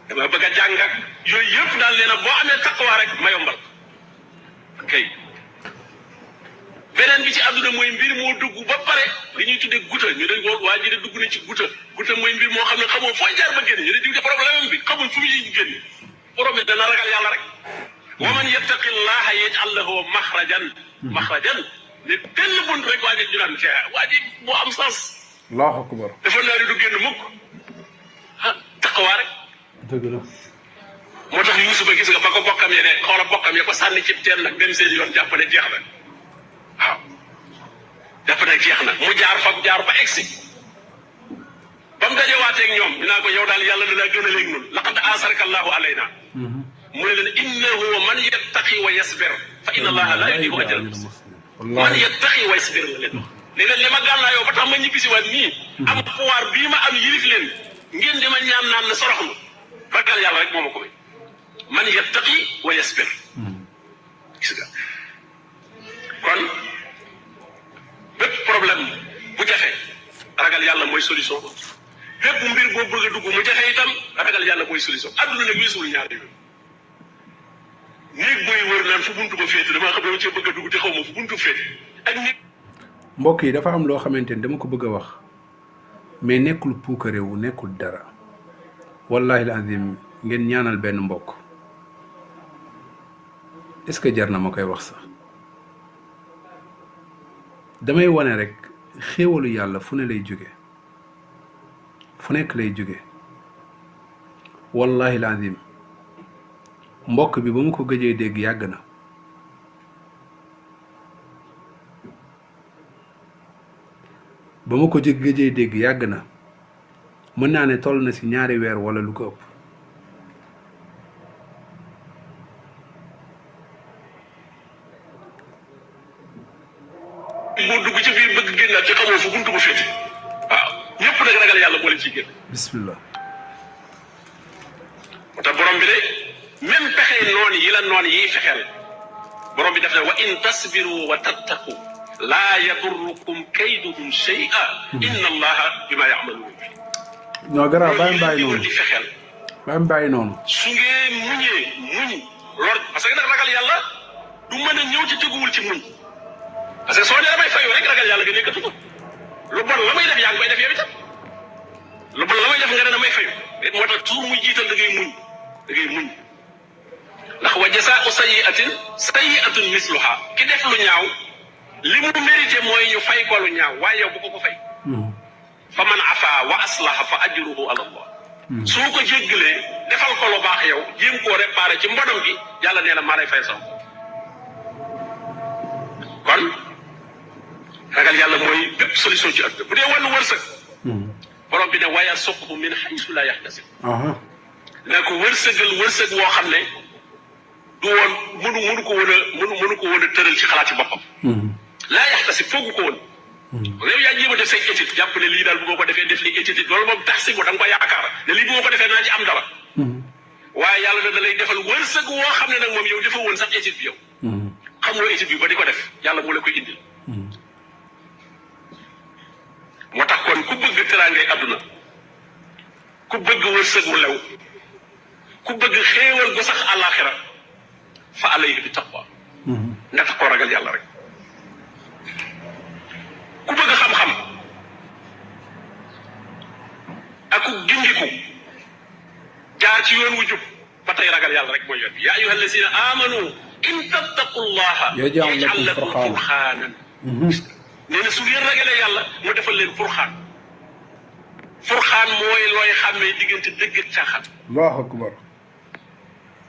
[SPEAKER 2] dafa bëgg a jàng ak yooyu yëpp daal nee na boo amee taqwa rek ma yombal kay beneen bi ci àdduna mooy mbir moo dugg ba pare li ñuy tuddee guta ñu dañ ko waa ji de dugg na ci guta mooy mbir moo xam ne xamoo fooy jaar ba génn ñu ne diw de problème bi xamul fu muy génn borom bi dana ragal yàlla rek wa man yattaqi llaha yaj'al lahu maxrajan ne benn bunt rek waa ji ñu naan waa ji moo am sens
[SPEAKER 1] allahu akbar
[SPEAKER 2] dafa naa ni du génn mukk ah taqawaa rek
[SPEAKER 1] dëgg la
[SPEAKER 2] moo tax Yuusufa gis nga ba ko bokkam ye ne xoola bokkam ye ko sànni ci teen nag dem seen yoon jàpp ne jeex na waaw jàpp ne jeex na mu jaar ba egsi ba mu dajewaatee ak ñoom ñu naa ko yow daal yàlla dana gën a léegi noonu laqad asaraka allahu alayna mu ne leen innahu man yattaqi wa yasbir fa inna allaha la yudii'u ajra man yattaqi wa yasbir la leen li leen li ma gàllaayoo ba tax ma ñibbisi waat nii am pouvoir bii ma am yilif leen ngeen di ma ñaan naan ne soroxlu ragal yàlla rek moo ma ko may man yattaqi wa yasbir gis nga kon bépp problème bu jafe ragal yàlla mooy solution bépp mbir boo bëgg a dugg mu jafe itam ragal yàlla mooy solution adduna nag weesuwul ñaar yooyu néeg booy wër naan fu buntu ba féete damaa xam ne dama cee bëgg a dugg te xaw ma fu buntu féete ak nit
[SPEAKER 1] mbokk yi dafa am loo xamante ni dama ko bëgg a wax mais nekkul puukarewu nekkul dara wallahi alazim ngeen ñaanal benn mbokk est-ce que jar na ma koy wax sax damay wane rek xéewalu yàlla fu ne lay jóge fu nekk lay jóge wallahi alazim mbokk bi ba mu ko gëjee dégg yàgg na ba ma ko gëjee dégg yàgg na mën naa ne toll na ci ñaari weer walla lu ko ëpp
[SPEAKER 2] boo dugg ci biir bëgg génnaat ci xamoo fu buntu bu féete waaw ñëpp nag ragal yàlla boole ciy génn
[SPEAKER 1] bismillah
[SPEAKER 2] moo tax borom bi de même pexe noon yi la noon yiy fexeel borom bi def na wa in tasbiru wa tattaqu laa yadurrukum kayduhum shay'a inna allaha bima ya'malun
[SPEAKER 1] non garaaw bàyyi noonu
[SPEAKER 2] di fexeel
[SPEAKER 1] bàyyi noonu
[SPEAKER 2] su ngeen muñ lor parce que nag ragal yàlla du mën a ñëw ci teguwul ci muñ parce que soo nee damay fayu rek ragal yàlla nga nekkatu ko lu bon la may def yaa ngi koy def yow itam lu bon la may def nga ne damay fayu moo tax toujours muy jiital da ngay muñ ndax wa jasaa'u sayyi'atin misluha ki def lu ñaaw li mu mérité mooy ñu fay ko lu ñaaw waaye yow bu ko fay fa man afa wa aslaha fa ajruhu ala allah soo ko jéggalee defal ko lu baax yow jéem koo réparé ci mbonam gi yàlla nee na maa lay fay sax kon ragal yàlla mooy bépp solution ci àdduna bu dee wàllu wërsëg borom bi ne wa yarzuqhu min haysu la yahtasib ne ko wërsëg woo xam ne du woon mënu ko woon a tëral ci xalaati boppam laa yaxtasib foogu ko woon yow yaa jéem a def say étude jàpp ne lii daal bu ma ko defee def li étude loolu moom tax si ko da nga ko yaakaar ne lii bu ma ko defee naa ci am dara waaye yàlla da lay defal wërsëg woo xam ne nag moom yow dafa woon sax étude bi yow xamuloo étude bi ba di ko def yàlla moo la koy indil moo tax kon ku bëgg teraangay àdduna ku bëgg wërsëg wu lew ku bëgg xéewal gu sax àllaaxira fa alayhi bi taqwa nga tax koo ragal yàlla rek ku bëgg xam-xam ak ku gindiku jaar ci yoon wu jub ba tey ragal yàlla rek mooy yoon bi yaa ayyuha allazina amanu in tattaqullaha yaj'al lakum furqaanan nee na su ngeen ragalee yàlla mu defal leen furqaan mooy looy xàmmee diggante dëgg ak caaxaan
[SPEAKER 1] allahu akbar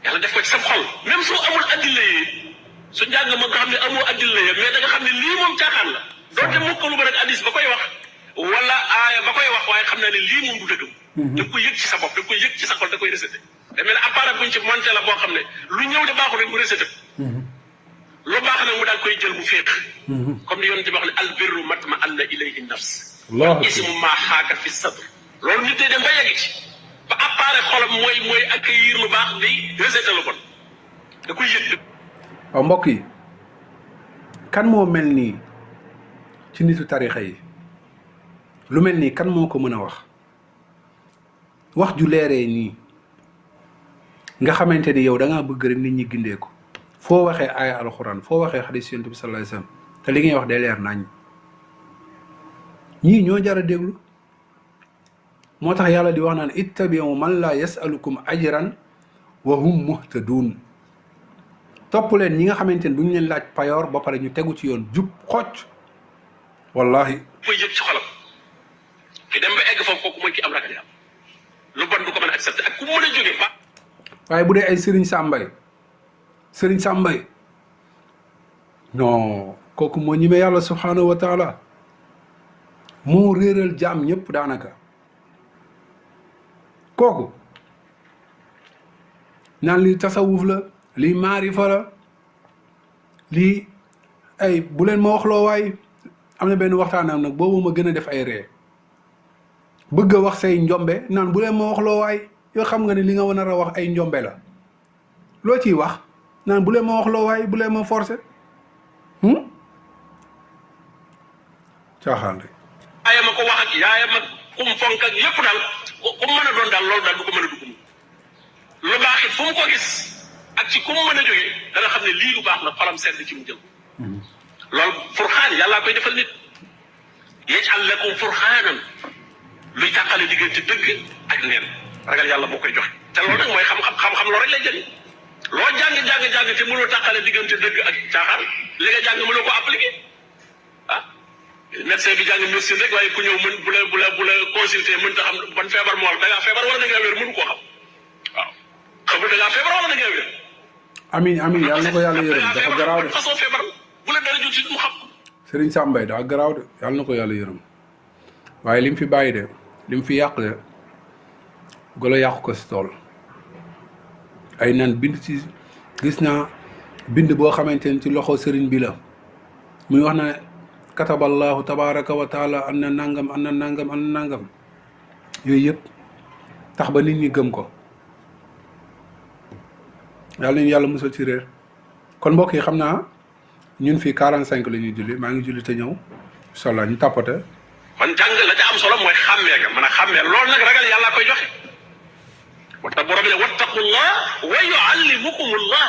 [SPEAKER 2] yàlla def ko ci sa xol même soo amul addilla yi su njàng ma nga xam ne amoo addilla yi mais da nga xam ne lii moom caaxaan la doonte mokkalu ba rek addis ba koy wax wala aaya ba koy wax waaye xam naa ne lii moom du dëgg da nga koy yëg ci sa bopp da nga koy yëg ci sa xol da koy reseté da mel ne appareil buñ ci monté la boo xam ne lu ñëw de baaxul rek mu reseté lu baax nag mu daal koy jël mu féex comme ni yonent bi wax ne albirru matma anna ilayhi nafs ismu maa xaaka fi sadr loolu nit day dem ba yegg ci ba appareil xolam mooy accueillir lu baax di rejeté lu bon da koy yëg.
[SPEAKER 1] waaw mbokk yi kan moo mel nii ci nitu tarixa yi lu mel nii kan moo ko mën a wax ju leeree nii nga xamante ni yow da ngaa bëgg rek nit ñi gindee ko foo waxee aaya alxuraan foo waxee xadiis Yonent bi sallallahu alayhi wasallam te li ngay wax day leer nañ ñii ñoo jar a déglu moo tax yàlla di wax naan ittabi'u man la yasalukum ajran wa hum muhtadun topp leen ñi nga xamante ne duñu leen laaj payoor ba pare ñu tegu ci yoon jub xocc wallahi
[SPEAKER 2] koy yëg ci xolam ki dem ba egg foofu kooku mooy ki am ragal yàlla lu bon du ko mën a accepté ak ku mën a jógee ba
[SPEAKER 1] waaye bu dee ay Serigne Sambay non kooku moo ñime yàlla subhanahu wa taala moo réeral jaam ñëpp daanaka kooku naan lii tasawuf la lii maarifa la lii ay bu leen ma waxloo waay am na benn waxtaanam nag boobu ma gën a def ay ree bëgg a wax say njombe naan bu leen ma waxloo waay yoo xam nga ne li nga war a wax ay njombe la loo ciy wax naan bu leen ma waxloo waay bu leen ma forcé caaxaan rek
[SPEAKER 2] yaayam a ko wax ak yaayam ak kum fonk ak yépp daal kum mën a doon daal loolu daal du ko mën a dugg lu baax it fu mu ko gis ak ci kum mën a jógee dana xam ne lii lu baax la xolam sedd ci mu jël loolu furxaan yàllaa koy defal nit yaj'al lakum furxaanan luy tàqale diggante dëgg ak neen ragal yàlla moo koy joxe te loolu nag mooy xam-xam loolu rek lay jëriñ loo jàng te mënoo tàqale diggante dëgg ak caaxaan li nga jàng mënoo ko appliqué médecin bi jàng médecine rek waaye ku ñëw mën bu la consulter mën ta xam ban feebar moo am da ngaa feebar wala da ngaa wér mënu koo xam waaw xamul da ngaa feebar wala da ngaa wér
[SPEAKER 1] amin yàlla na ko yàlla yërëm dafa garaaw de
[SPEAKER 2] façon feebar bu la dara jot ci mu xam
[SPEAKER 1] Serigne Sambay daa garaaw de yàlla na ko yàlla yërëm waaye lim fi bàyyi de lim fi yàq de golo yàqu ko si tool ay nan bind ci gis naa bind boo xamante ne ci loxo sëriñ bi la muy wax na kataballahu tabaraka wa taala an na nangam yooyu yëpp tax ba nit ñi gëm ko yàlla nañu yàlla musal ci réer kon mbokk yi xam naa ñun fii 45 la ñuy julli maa ngi julli te ñëw incha allah ñu tàppate
[SPEAKER 2] kon jàng la ca am solo mooy xàmmee ga mën a xàmmee loolu nag ragal yàlla koy joxe wata borom bi ne wattaqullah wa yuallimukumullah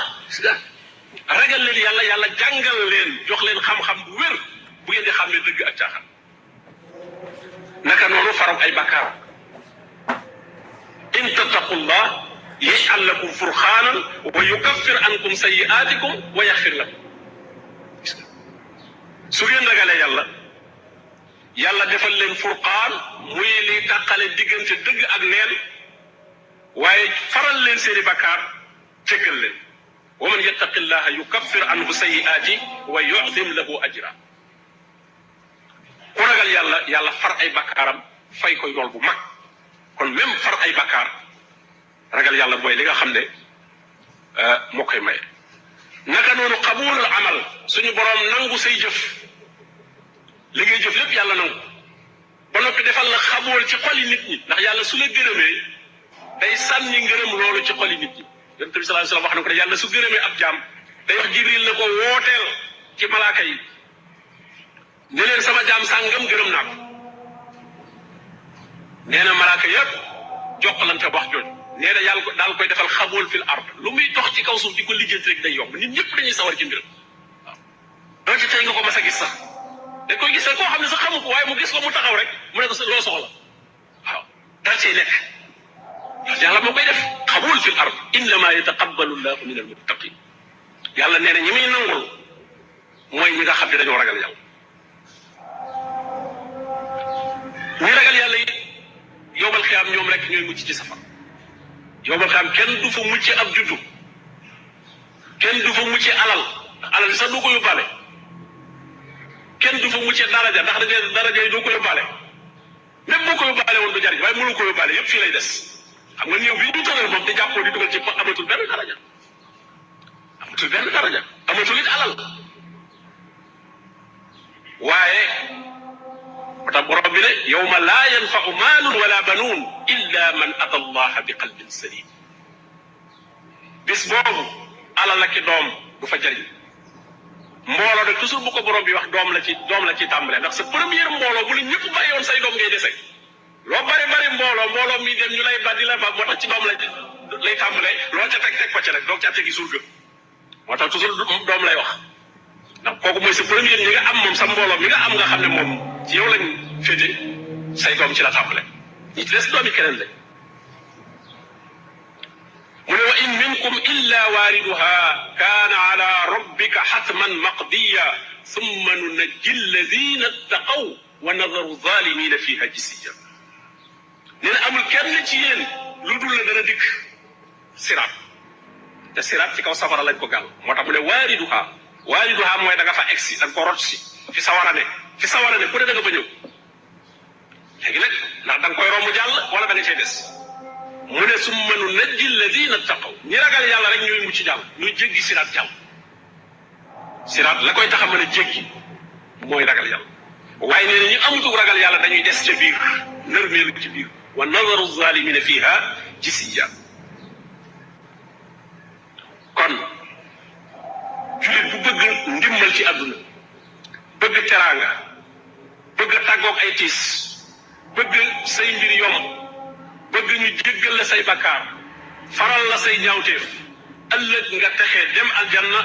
[SPEAKER 2] ragal leen yàlla jàngal leen jox leen xam-xam bu wér bu ngeen di xàmmee dëgg ak caaxaan naka noonu faram ay bakkaar in tattaqullah yaj'al lakum furqaanan wa yukaffir ankum sayyi'aatikum wa yaxfir lakum su ngeen ragalee yàlla defal leen furqaan muy li tàqale diggante dëgg ak neen waaye faral leen seeni bakkaar jéggal leen wa man yattaqillaha yukaffir anhu sayyi'aati wa yu'zim lahu ajra ku ragal yàlla far ay bakkaaram fay ko yool bu mag kon même far ay bakkaar ragal yàlla mooy li nga xam ne moo koy maye naka noonu qabulul amal suñu boroom nangu say jëf li ngay jëf lépp yàlla nangu ba noppi defal la xabool ci xoli nit ñi ndax yàlla su la gërëmee day sànni ngërëm loolu ci xoli nit ñi yonent bi sallallahu alayhi wasallam wax na ko ne yàlla su gërëmee ab jaam day wax jibril ne ko wooteel ci malaaka yi ne leen sama jaam sàngam gërëm naa ko nee na malaaka yëpp jokkalante wax jooju nee na yàlla daal koy defal xabool fil ard lu muy dox ci kaw suuf di ko lijjanti rek day yomb nit ñëpp dañuy sawar ci mbiram waaw doo ci tey nga ko mas a gis sax dañ koy gis rek koo xam ne sax xamu ko waaye mu gis ko mu taxaw rek mu ne ko loo soxla waaw daal cay nekk yàlla moo koy def xabool fil ard innama yataqabbalu llahu min almuttaqin yàlla nee na ñi muy nangul mooy ñi nga xam ne dañoo ragal yàlla ñi ragal yàlla it yowmal xiyaam ñoom rek ñooy mucc ci safar yowmal xiyaam kenn du fa mucc ab juddu kenn du fa mucc alal alal sax du ko yóbbaale kenn du fa mucc daraja ndax daraja yi doo ko yóbbaale même boo ko yóbbaale woon du jariñ waaye mënu ko yóbbaale yëpp fii lay des xam nga néew bi ñu tëral moom di jàppoo di dugal ci amatul benn daraja amatul it alal waaye tax borom bi ne yawma laa yanfa'u maalun wala banuun illa man ata allaha bi qalbin salim bis boobu alal ak doom du fa jëriñ mbooloo nag toujours bu ko borom bi wax doom la ci tàmbale ndax sa première mbooloo bu la ñëpp bàyyi woon say doom ngay dese loo bari mbooloo mi dem ñu lay ba di la ba moo tax ci doom lay tàmbalee loo ca teg ko ca rek doog ca tegi surga moo tax toujours doom lay wax ndax kooku mooy sa premier ñi nga am moom sa mbooloo mi nga am nga xam ne moom ci yow lañ féete say doom ci la tàmbale ñi ci des doomi keneen lañ mu ne wa in minkum illa waariduha kaana ala rabbika xatman maqdiya summa nunajji alladina ttaqaw wa nadaru zalimina fiha jisiya nee na amul kenn ci yéen lu dul la dana dikk siraat te siraat ci kaw safara lañ ko gàll moo tax mu ne waariduha mooy da nga fa egsi da nga ko rot si fi sawara ne ku ne da nga fa ñëw léegi nag ndax da nga koy romb jàll wala da nga cay des mu ne summa nunajji alladina ttaqaw ñi ragal yàlla rek ñooy mucc jàll ñuy jéggi siraat jàll siraat la koy tax a mën a jéggi mooy ragal yàlla waaye nee na ñu amutu ragal yàlla dañuy des ca biir nërmeelu ci biir wa nadaru zalimina fiha jisiya kon julit bu bëgg ndimmal ci àdduna bëgg teraanga bëgg tàggoog ay tiis bëgg say mbir yomb bëgg ñu jéggal la say bakkaar faral la say ñaawteef ëllëg nga texee dem aljanna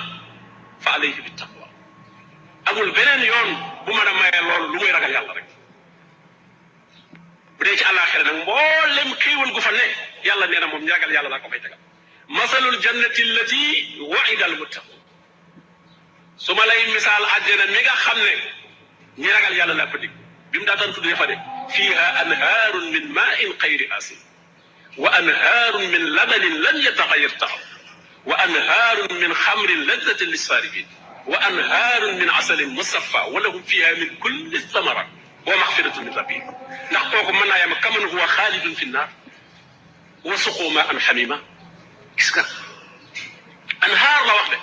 [SPEAKER 2] fa alayhi bi taqwa amul beneen yoon bu mën a maye loolu lu muy ragal yàlla rek bu dee ci àllaaxira nag mboolem xéewal gu fa ne yàlla nee na moom ñu ragal yàlla laa ko fay tegal masalul jannati allati wa'ida al muttaqun su ma lay misaal àjjana mi nga xam ne ñi ragal yàlla laa ko dig bi mu daataan tudd fa de fiha anhaarun min maa'in xayri asin wa anhaarun min labanin lam yataxayyar ta'amu wa anhaarun min xamrin lazzatin lissaaribin wa anhaarun min asalin musaffa wa lahum fiha min kulli thamarat wa maxfiratun min rabbihim ndax kooku mën naa yem kaman huwa xaalidun fi nnaar wa suqu maa'an xamima gis nga anhaar la wax de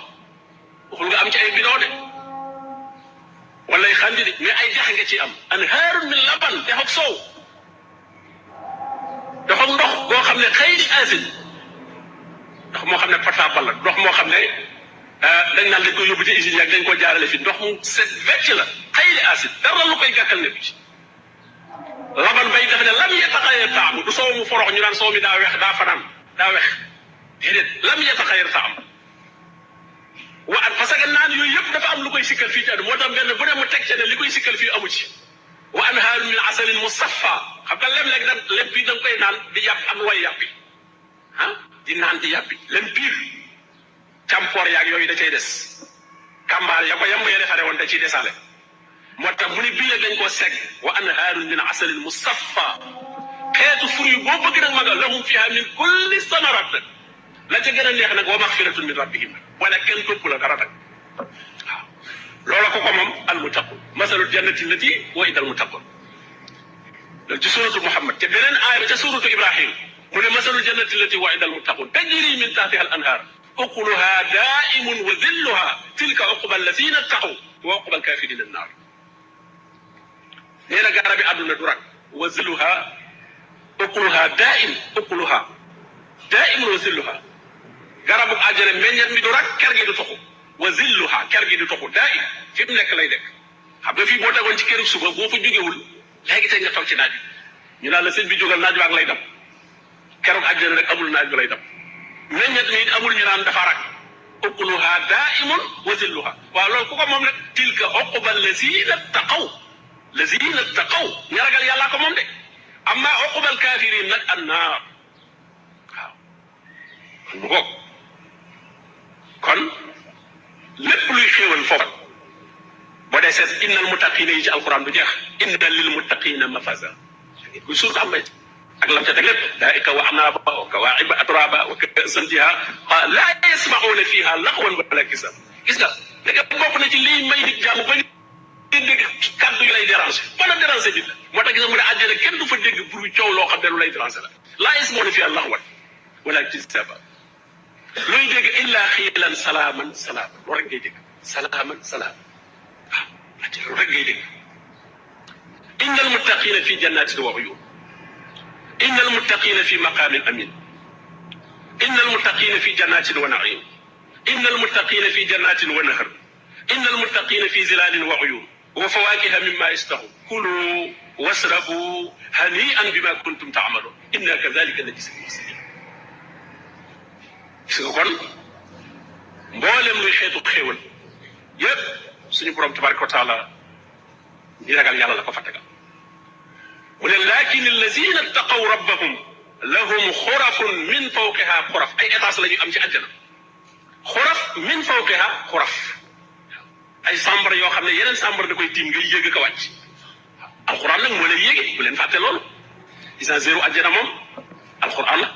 [SPEAKER 2] waxul nga am ci ay bidon de wala ay xandi de mais ay dex nga ci am anhaarun min laban dex ak soow dafa ndox boo xam ne xayri asin ndox moo xam ne potable la ndox moo xam ne dañ naan dañ koy yóbbu ci usine yaag dañ ko jaarale fi ndox mu set wecc la xayri asin dara lu koy gàkkal nekku ci laban bay dafa ne lam yataxayyar taamu du soow mu forox ñu naan soow mi daa weex daa fanaan daa weex déedéet lam yataxayyar taamu wa at parce que naan yooyu yëpp dafa am lu koy sikkal fii ci àdduna moo tax benn bu ne mu teg ca ne li koy sikkal fii amu ci wa anhaarun min asalin musaffa xam nga lem-léeg nag lem bii da nga koy naan di yàpp am way yàppi di naan di yàppi lem biir càmpoor yaag yooyu da cay des kambaar ya ko yamb ya defare woon da ciy desale moo tax mu ni bii nag dañ koo segg wa anhaarun min asalin musaffa xeetu fur yu boo bëgg nag maga lahum fiha min kulli samarat nag la ca gën a neex nag wa maxfiratun min rabbihim wala kenn topp la dara nag waaw loola ko moom al muttaqun masalul jannati allati wa'ida al muttaqun loolu ci suratu Muhammad te beneen aaya ba ca suratu Ibrahim mu ne masalul jannati allati wa'ida al muttaqun tajri min tahtiha al anhar ukuluha da'imun wa dhilluha tilka uqba alladhina ittaqaw wa uqba al kafirina an nar nee na garabi àdduna du rak wa dhilluha ukuluha da'imun wa dhilluha garabu àjjana meññet mi du rak ker gi du toxu wa zilluha ker gi du toxu daa im fi mu nekk lay dekk xam nga fii boo tegoon ci këru suba boo fa jógewul léegi tey nga toog ci naaj bi ñu naan la sëñ bi jógal naaj baa ngi lay dab keroog àjjana rek amul naaj bi lay dab meññet mi amul ñu naan dafa rak ukuluha daimun wa zilluha waaw loolu ku ko moom nag tilka uqba lazina taqaw ña ragal yàllaa ko moom de amma uqbal kafirin nag annaar waaw mu ngoog kon lépp luy xéewal foofu boo dee seet innal muttaqina yi ci alquran du jeex inna lil muttaqina mafaza kuy suur am bay ak lam ca teg lépp daa'ika wa anaaba wa kawaa'iba atraaba wa ka'san dihaaqan laa yasma'uuna fiihaa laghwan wala kisan gis nga léegi bokk na ci lii may nit jàmm ba ñu dégg kàddu yu lay déranger mën a déranger nit la moo tax gis nga mu ne àjjana kenn du fa dégg pour coow loo xam ne lu lay déranger la laa yasma'uuna fiihaa laghwan wala kisan looy dégg illaa xiilan salaaman loolu rek ngay dégg salaaman waaw loolu rek ngay dégg innal muttaqina fi jannatin wa uyun innal muttaqina fi maqamin amin innal muttaqina fi jannatin wa naim innal muttaqina fi jannatin wa nahar innal muttaqina fi zilalin wa uyun wa fawakiha mimma yastahun kulu wasrabu hani'an bima kuntum ta'malun inna kadhalika najzi al-muhsinin gis nga kon mboolem luy xeetu xéewal yëpp suñu borom tabaraka wa taala ñi ragal yàlla la ko fa tegal mu ne lakin allazina taqaw rabbahum lahum xurafun min fawqiha xuraf ay étage la ñu am ci àjjana xuraf min fawqiha xuraf ay chambre yoo xam ne yeneen chambre da koy tiim ngay yéeg ko wàcc alquran nag moo lay yéege bu leen fàtte loolu isa zéro àjjana moom alquran la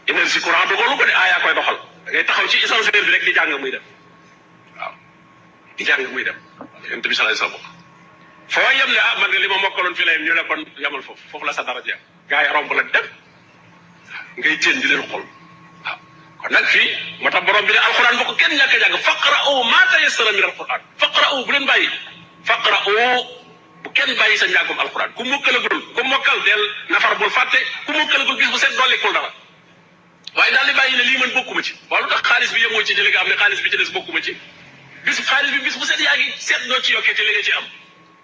[SPEAKER 2] énergie courant dogalu ko de aayaa koy doxal da ngay taxaw ci ascenseur bi rek di jàng muy dem waaw di jàng muy dem yonent bi sallallahu alayhi wasallam foo yem ne man de li ma mokkaloon fi la yem ñu ne kon yamal foofu la sa dara jeex gaa yi romb la dem ngay jéem di leen xool waaw kon nag fii moo tax borom bi ne alquran bu ko kenn ñàkk a jàng faqra'u ma tayassara min alquran faqra'u bu leen bàyyi faqra'u bu kenn bàyyi sa njàngum alquran ku mokkalagul ku mokkal del nafar bul fàtte ku mokkalagul bis bu set dollikul dara waaye daal di bàyyi ne lii man bokkuma ci waaw lu tax xaalis bi yemoo ci li nga am ne xaalis bi ci des bokkuma ci xaalis bi bis bu set yaa ngi seet doo ci yokkee ci li nga ci am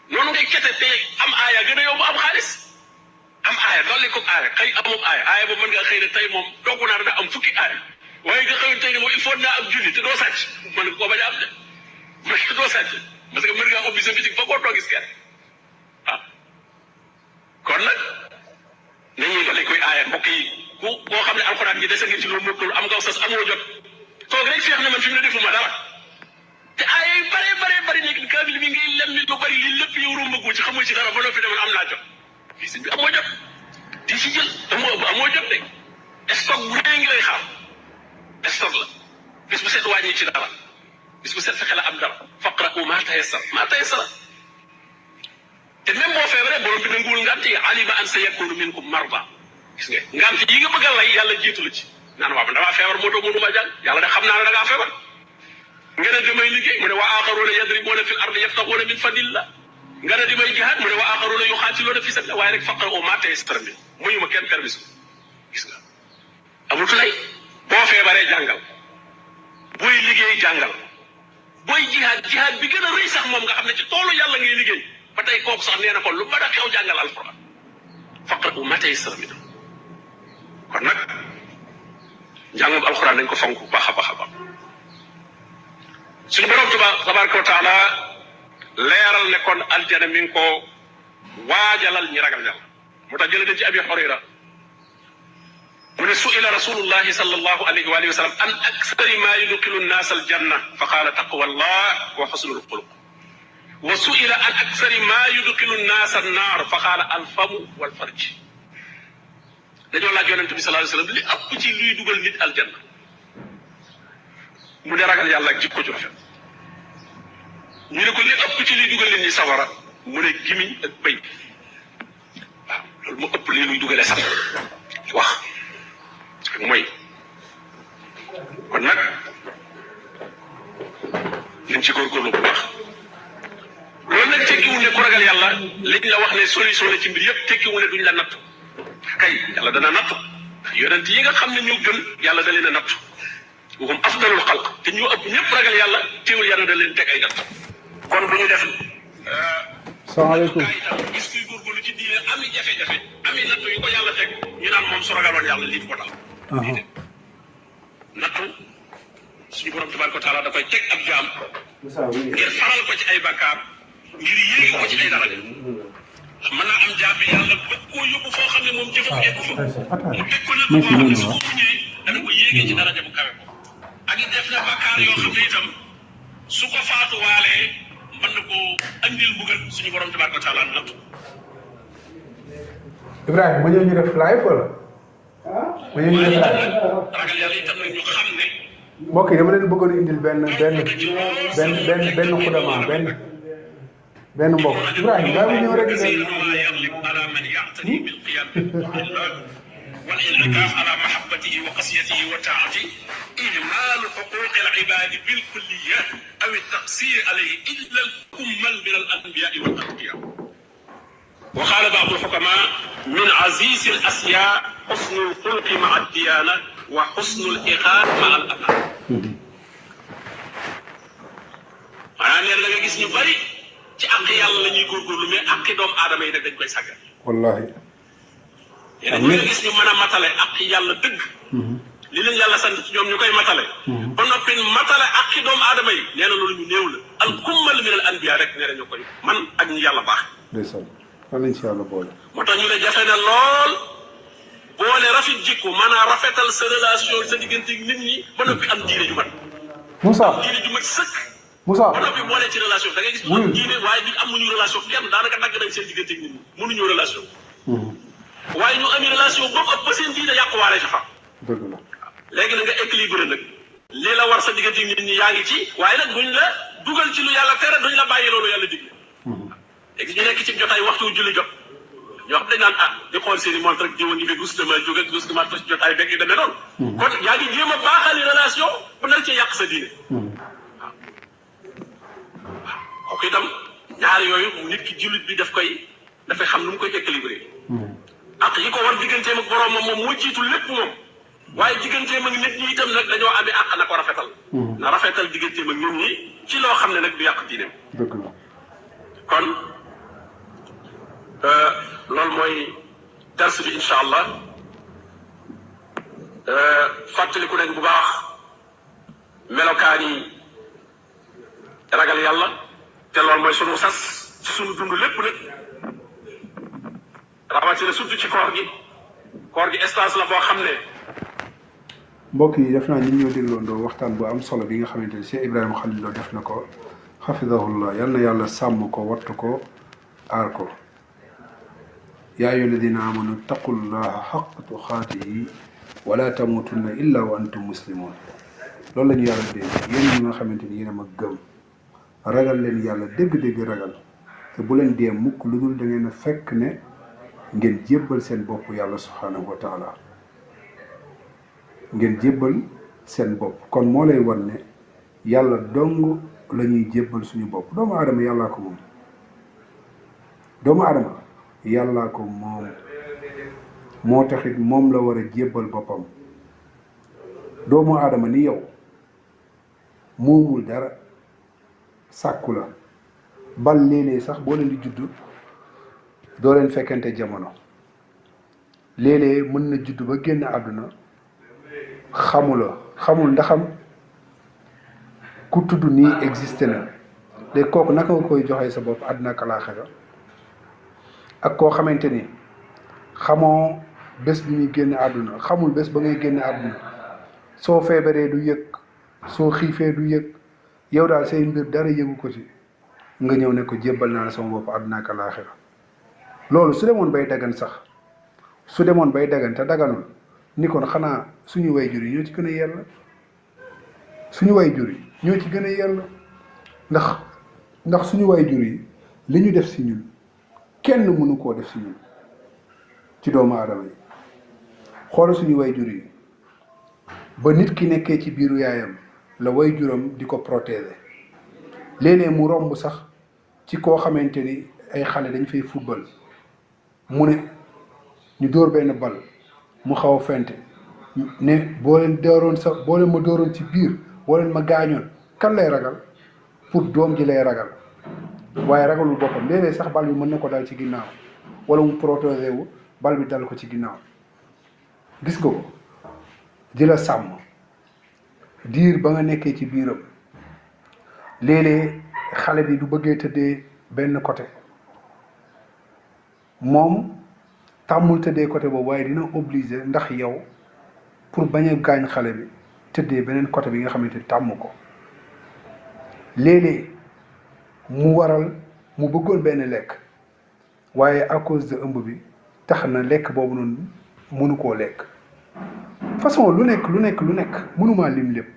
[SPEAKER 2] noonu ngay kete te am aaya gën a yomb am xaalis am aaya dolli ko aaya xëy amum aaya boobu mën nga xëy ne tey moom doggu naa da am fukki aaya waaye nga xëy tey ne moom il faut naa am junni te doo sàcc mën nga koo bañ a am de parce que doo sàcc parce que mën ngaa ubbi sa bitik ba koo doo gis kenn kon nag nañuy dolli koy aaya mbokk yi koo xam ne alxuraan ji dese nga ci loolu mokkul am nga sas amoo jot toog rek feex ne man fi mu ne defuma dara te aaya yu bare nekk kaamil bi ngay lemmi lu bari li lépp yow rombagu ci xamoo ci dara ba noppi demoon am naa jot fii sëñ bi amoo jot di si jël amoo jot de stock bu rëy ngi lay xaar stock la bis bu set wàññi ci dara bis bu set fexe la am dara faqra'u ma tayassara te même boo feebaree borom bi nanguwul ngant yi alima an sayakunu minkum marda gis nga ngant yi nga bëgg a lay yàlla jiitu la ci naan waaw man damaa feebar moo tax mënuma jàng yàlla de xam naa ne da ngaa feebar nga ne damay liggéey mu ne wa axaruuna yadribuuna fil ardi yabtaxuuna min fadlillah nga ne damay jihaad mu ne wa axaruuna yuxaatiluuna fi sabilillah waaye rek faqra'u maa tayassara min muyu ma kenn permis gis nga amul lay boo feebaree jàngal booy liggéey jàngal booy jihaad bi gën a rëy sax moom nga xam ne ci toolu yàlla ngay liggéey ba tey kooku sax nee na ko lu mën a xew jàngal alquran faqra'u maa tayassara min kon nag njàngum alquran dañ ko fonk bu baax a baax a baax suñu borom tabaraka wa taala leeral ne kon aljana mi ngi ko waajalal ñi ragal yàlla moo tax jëlee dañ ci abi Hurayra mu ne su'ila rasulullahi sallallahu alayhi wa alihi wa sallam an aksari ma yudxilu nnaasa aljanna fa qaala taqwa allah wa xusnul xuluq wa su'ila an aksari ma yudxilu nnaasa annaar fa qaala alfamu wal farj dañoo laaj yonente bi sallallahu alayhi wa sallam li ëpp ci luy dugal nit aljanna mu ne ragal yàlla ak jikko ju rafet ñu ne ko li ëpp ci liy dugal nit ñi sawara mu ne gimiñ ak bëy waaw loolu moo ëpp lii luy dugalee sax wax ak mooy kon nag nañ ci góorgóorlu bu baax loolu nag tekkiwul ne ku ragal yàlla liñ la wax ne solution la ci mbir yëpp tekkiwul ne duñ la natt kay yàlla dana natt yonent yi nga xam ne ñu gën yàlla da leen a natt waxum afdalul xalq te ñu ëpp ñëpp ragal yàlla teewul yàlla da leen teg ay natt kon bu ñu def
[SPEAKER 4] salaamaaleykum
[SPEAKER 2] gis kuy góorgóorlu ci diine ami jafe-jafe ami natt yu ko yàlla teg ñu naan moom su ragaloon yàlla lii ko dal nattu suñu borom tabaraka wa taala da koy teg ab jaam ngir faral ko ci ay bakkaar ngir yéegi ko ci ay dara mën naa am jaam bi yàlla bëgg koo yóbbu foo xam ne moom jëfam eggu fa mu teg ko nag boo xam ne su ko muñee dana ko yéegee ci daraja bu kawe ko ak it def na bakkaar yoo xam ne itam su ko faatuwaalee mën na koo andil mbugal suñu borom tabaraka wa taala nattu
[SPEAKER 4] Ibrahima ma ñëw ñu def live wala ma ñëw ñu def live
[SPEAKER 2] ragal yàlla itam nag ñu xam ne
[SPEAKER 4] mbokk yi dama leen bëggoon indil benn xudama benn mbokk Ibrahima daa ma ñëw rek
[SPEAKER 2] على من يعتني بالقيام بالله والانعكاف على محبته وقسيته وطاعته إهمال حقوق العباد بالكلية أو التقصير عليه إلا الكمل من الأنبياء والأتقياء وقال بعض الحكماء من عزيز الأسياء حسن الخلق مع الديانة وحسن الإخاء مع الأمان maanaam nee na da nga gis ñu bari ci àq yàlla la ñuy góorgóorlu mais àqi doomu aadama yi nag dañ koy sàggal.
[SPEAKER 4] wallaahi.
[SPEAKER 2] amiin ñu nga gis ñu mën a matale àq yàlla dëgg. li leen yàlla sant ci ñoom ñu koy matale. ba noppi matale àqi doomu aadama yi nee na loolu ñu néew la al kummal min al anbiya rek nee nañu koy man ak ñi yàlla baax.
[SPEAKER 1] ndeysaan fan lañ ci yàlla boole.
[SPEAKER 2] moo tax ñu ne jafe na lool boole rafet jikko maanaam rafetal sa relation sa diggante nit ñi ba noppi am diine ju mat.
[SPEAKER 1] Moussa
[SPEAKER 2] diine ju mat sëkk.
[SPEAKER 1] Moussa
[SPEAKER 2] ba noppi boole ci relation da ngay gis. ñu am diine waaye duñ amuñu relation kenn daanaka dagg nañ seen diggante nit ñi mënuñu relation. waaye ñu ami relation boobu ëpp ba seen diine yàquwaale ci fa.
[SPEAKER 1] dëgg la
[SPEAKER 2] léegi na nga équilibré nag lii la war sa diggante nit ñi yaa ngi ci waaye nag duñ la dugal ci lu yàlla tere duñ la bàyyi loolu yàlla digle. léegi ñu nekk ci jotaay waxtu julli jot ñoo xam dañ naan di xool seen i montre rek jiw a ngi fi gus dama jóg ak gus dama tos jotaay beeg yu demee noonu. kon yaa ngi jéem a baaxali relation bu nar cee yàq sa diine. waaw kooku itam ñaar yooyu nit ki jullit bi dafay xam nu mu koy équilibré. ak yi ko war digganteem ak boroomam moom moo jiitu lépp moom. waaye digganteem ak nit ñi itam nag dañoo amee àq na ko rafetal. na rafetal digganteem ak nit ñi ci loo xam ne nag du yàq diineem.
[SPEAKER 1] dëgg la
[SPEAKER 2] kon loolu mooy dars bi incha allah fàttaliku nañ bu baax melokaan yi ragal yàlla te loolu mooy sunu sas ci sunu dund lépp nag rawatina surtout ci koor gi stage la boo xam ne.
[SPEAKER 1] mbokk yi def naa ñu ñëw dégloondoo waxtaan bu am solo bi nga xamante ni Cheikh Ibrahima Khalil Lo def na ko xafidahullah yal na yàlla sàmm ko wattu ko aar ko yaa ayyuha alladina amanu taqullaha xaqa tuqaatihi wala tamutunna illa wa antum muslimun loolu la ñu yàlla dégg yéen ñi nga xamante ni yéen a ma gëm ragal leen yàlla dégg-dégg ragal te bu leen dee mukk lu dul da ngeen a fekk ne ngeen jébbal seen bopp yàlla subhanahu wa taala ngeen jébbal seen bopp kon moo lay wan ne yàlla dong la ñuy jébbal suñu bopp doomu aadama yàllaa ko moom doomu aadama yàllaa ko moom moo taxit moom la war a jébbal boppam doomu aadama ni yow moomul dara sàkku la bal léeg-léeg sax boo leen di judd doo leen fekkente jamono léeg-léeg mën na judd ba génn àdduna xamul ndaxam ku tudd nii existé na léegi kooku naka nga koy joxee sa bopp àdduna ak alaaxira ak koo xamante ni xamoo bés bi muy génn àdduna xamul bés ba ngay génn àdduna soo feebaree du yëg soo xiifee du yëg yow daal say mbir dara yëgu ko ci nga ñëw ne ko jébbal naa la sama bopp àdduna ak alaaxira loolu su demoon bay dagan sax su demoon bay dagan te daganul ni kon xanaa suñu wayjur yi ñoo ci gën a yella suñu wayjur yi ñoo ci gën a yella ndax suñu wayjur yi li ñu def si ñun kenn mënu koo def si ñun ci doomu aadama yi xoolal suñu wayjur yi ba nit ki nekkee ci biiru yaayam la wayjuram di ko protéger léeg-léeg mu romb sax ci koo xamante ni ay xale dañ fay football mu ne ñu dóor benn bal mu xaw a fente ne boo leen ma dooroon ci biir boo leen ma gaañoon kan lay ragal pour doom ji lay ragal waaye ragalul boppam léeg-léeg sax bal bi mën na ko dal ci ginnaaw wala mu protéger wu bal bi dal ko ci ginnaaw gis nga ko di la sàmm diir ba nga nekkee ci biiram léeg-léeg xale bi du bëggee tëddee benn côté moom tàmmul tëddee côté boobu waaye dina obligé ndax yow pour bañ a gaañ xale bi tëddee beneen côté bi nga xamante ni tàmm ko léeg-léeg mu waral mu bëggoon benn lekk waaye à cause de ëmb bi tax na lekk boobu noonu mënu koo lekk façon lu nekk mënumaa lim lépp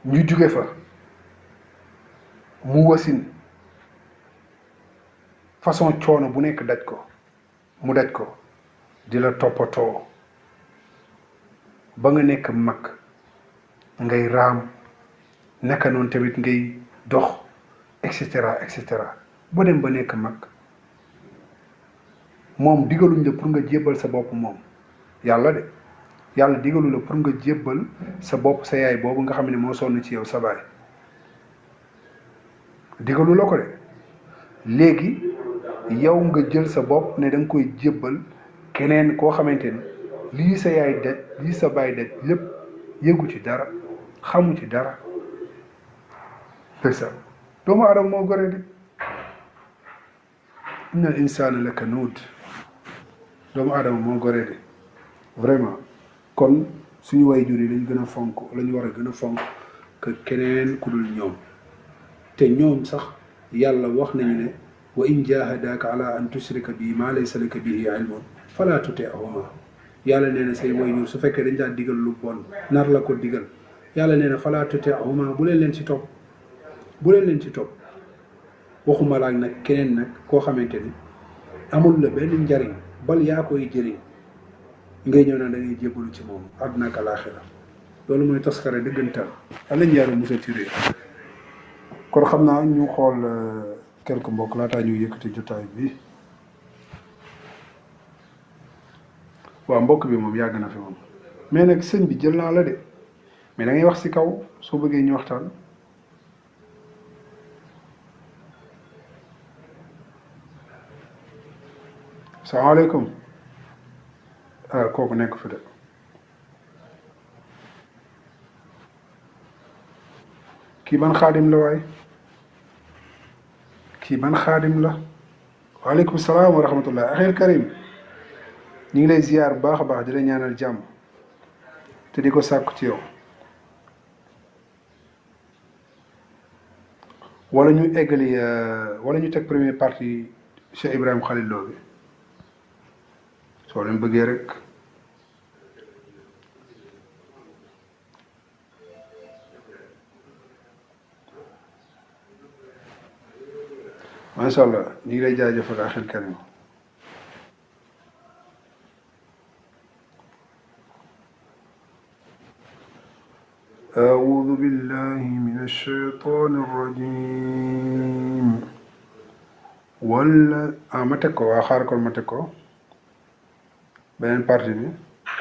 [SPEAKER 1] ñu jóge fa mu wasin façon coono bu nekk daj ko di la toppatoo ba nga nekk mag ngay raam naka noonu tamit ngay dox et cetera ba dem ba nekk mag moom digaluñ la pour nga jébbal sa bopp moom yàlla digalu la pour nga jébbal sa bopp sa yaay boobu nga xam ne moo sonn ci yow sa baay digalu la ko de léegi yow nga jël sa bopp ne da nga koy jébbal keneen koo xamante ni lii sa yaay daj lii sa baay daj lépp yëgu ci dara xamu ci dara ndeysaan doomu aadama moo gore di inna al insana la kanuud doomu aadama moo gore di vraiment kon suñu way jur yi lañ gën a fonk la ñu war a gën a fonk que keneen ku dul ñoom te ñoom sax yàlla wax nañu ne wa in jahadaka ala an tushrika bi ma laysa laka bihi ilmun fala tuti'huma yàlla nee na say way jur su fekkee dañ daan digal lu bon nar la ko digal yàlla nee na fala tuti'huma bu leen ci topp bu leen ci topp waxuma laak nag keneen nag koo xamante ni amul la benn njariñ bal yaa koy jëriñ ngay ñëw na da ngay jébbalu ci moom àdduna ak alaaxira loolu mooy toskare dëggantaan yàlla ñu yàlla musal ci réew kon xam naa ñu xool quelque mbokk laataa ñu yëkkati jotaay bi waaw mbokk bi moom yàgg na fi moom mais nag sëñ bi jël naa la de mais da ngay wax ci kaw soo bëggee ñu waxtaan salaamaaleykum kooku nekk fi de kii ban xaadim la waay kii ban xaadim la waaleykum salaam wa rahmatullah axil karim ñu ngi lay ziyaar bu baax a baax di la ñaanal jàmm te di ko sàkku ci yow wala ñu eggali wala ñu teg première partie Cheikh Ibrahima Khalil Lo bi soo leen bëggee rek macha allah ñu ngi lay jaajëfal axil karim أعوذ بالله من الشيطان الرجيم ولا ما تكو آخر كل ما تكو بين بارتي بي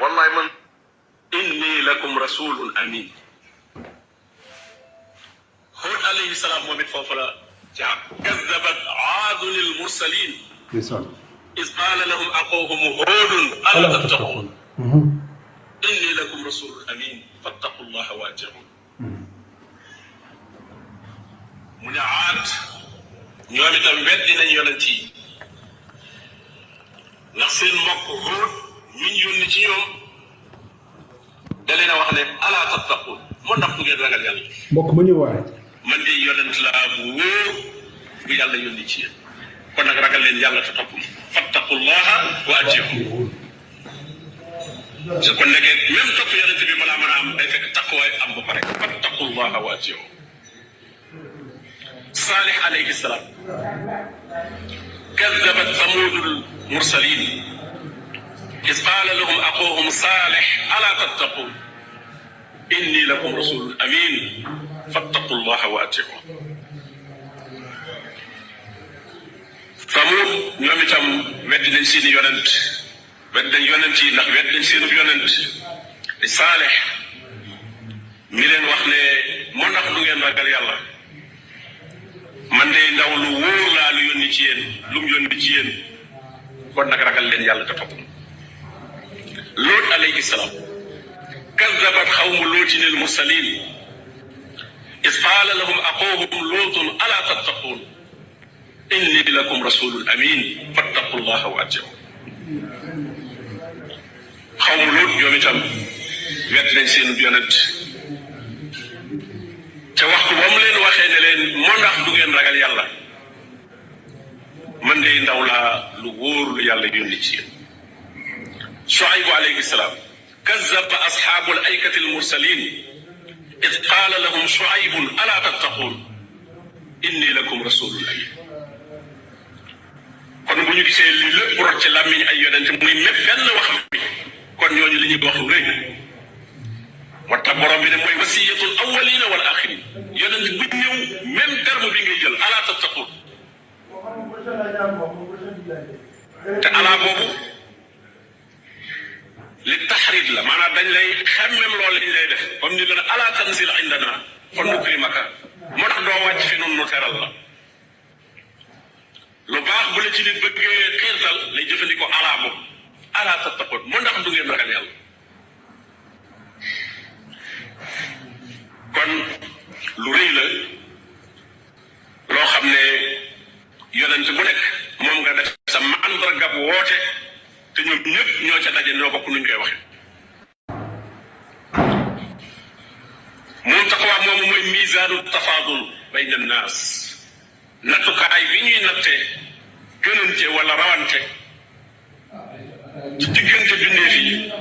[SPEAKER 2] والله من إني لكم رسول أمين هود عليه السلام ومن فوفلا جاء كذبت عاد المرسلين
[SPEAKER 1] مثال
[SPEAKER 2] إذ قال لهم أخوهم هود ألا تتقون إني لكم رسول أمين فاتقوا الله وأطيعون من عاد ñoom itam weddi nañ yonent yi ndax seen mbokk Huud ñu yónni ci ñoom da leen a wax ne alaa tattaqun moo ndax du ngeen ragal yàlla
[SPEAKER 1] mbokk mu ñu waay
[SPEAKER 2] man de yonent laa bu wóor bu yàlla yónni ci yéen kon nag ragal leen yàlla te topp fattaqullaha wa atii'uun kon nekkee même topp yonent bi balaa mën a am day fekk taqwaay am ba pare fattaqullaha wa atii'uun صالح عليه السلام كذبت ثمود المرسلين إذ قال لهم أخوهم صالح ألا تتقون إني لكم رسول أمين فاتقوا الله وأطيعون ثمود ñoom itam wedd nañ seeni yonent wedd nañ yonent yi ndax wedd nañ seenu yonent di Saalix mi leen wax ne moo ndax du ngeen ragal yàlla man de ndaw lu wóor laa lu yónni ci yéen lu mu yónni ci yéen kon nag ragal leen yàlla te topp Luut alayhi salaam kazzabat xawmu luutin al mursalin is qaala lahum axuuhum luutun alaa tattaquun inni lakum rasulun amin fattaqu llaha wa atii'uun xawmu Luut ñoom itam wet nañ seen yonent te waxtu ba mu leen waxee ne leen moo ndax du ngeen ragal yàlla man de ndaw laa lu wóor lu yàlla yónni ci yéen Shuayb alayhi salaam kazzaba ashaabul aykati al mursalin id qaala lahum Shuaybun alaa tattaquun inni lakum rasulun amin kon bu ñu gisee lii lépp rot ci làmmiñ ay yonent muy mépp benn wax bi kon ñooñu li ñuy wax lu rëy moo tax borom bi ne mooy wasiyatul awwalina wal axirin yonent bu ñëw même terme bi ngay jël alaa tattaqun te alaa boobu li taxrid la maanaam dañ lay xemmem loolu lañ lay def comme ni la ne alaa tanzil indana fa nukrimaka moo tax doo wàcc fi noonu nu teral la lu baax bu la ci nit bëggee xiirtal lay jëfandikoo alaa boobu alaa tattaqun moo ndax du ngeen ragal yàlla kon lu rëy la gab woote te ñoom ñëpp ñoo ca daje ñoo bokk nuñ koy waxe moom taqwa moomu mooy misaanu tafaadul bayna naas nattukaay bi ñuy natte gënante wala rawante ci diggante bindeef yi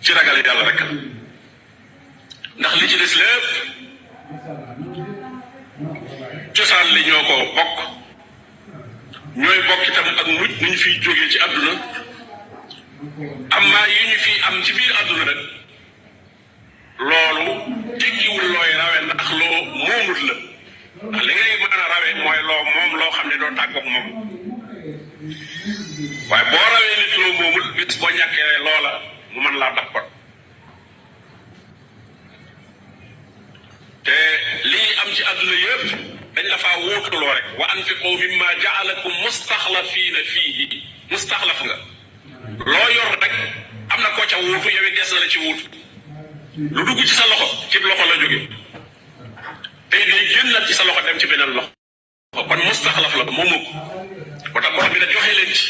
[SPEAKER 2] ci ragal yàlla rek ndax li ci des lépp cosaan li ñoo ko bokk ñooy bokk itam ak mujj ni ñu fiy jógee ci àdduna amma yi ñu fi am ci biir àdduna rek loolu tekkiwul looy rawe ndax loo moomut la ndax li ngay mën a rawe mooy loo moom loo xam ne doo tàggoog moom waaye boo rawee nit loo moomul bis boo ñàkkee loola mu mën laa dab kon te lii am ci àdduna yëpp dañ la faa wóotuloo rek wa anfiqu mimma jaalakum mustaxlafiina fiihi mustaxlaf nga loo yor rek am na koo ca wuutu yow it des na la ci wuutu lu dugg ci sa loxo ci loxo la jóge tey day génnal ci sa loxo dem ci beneen loxo kon mustaxlaf la moo mukk ba tax borom bi nag joxe leen ci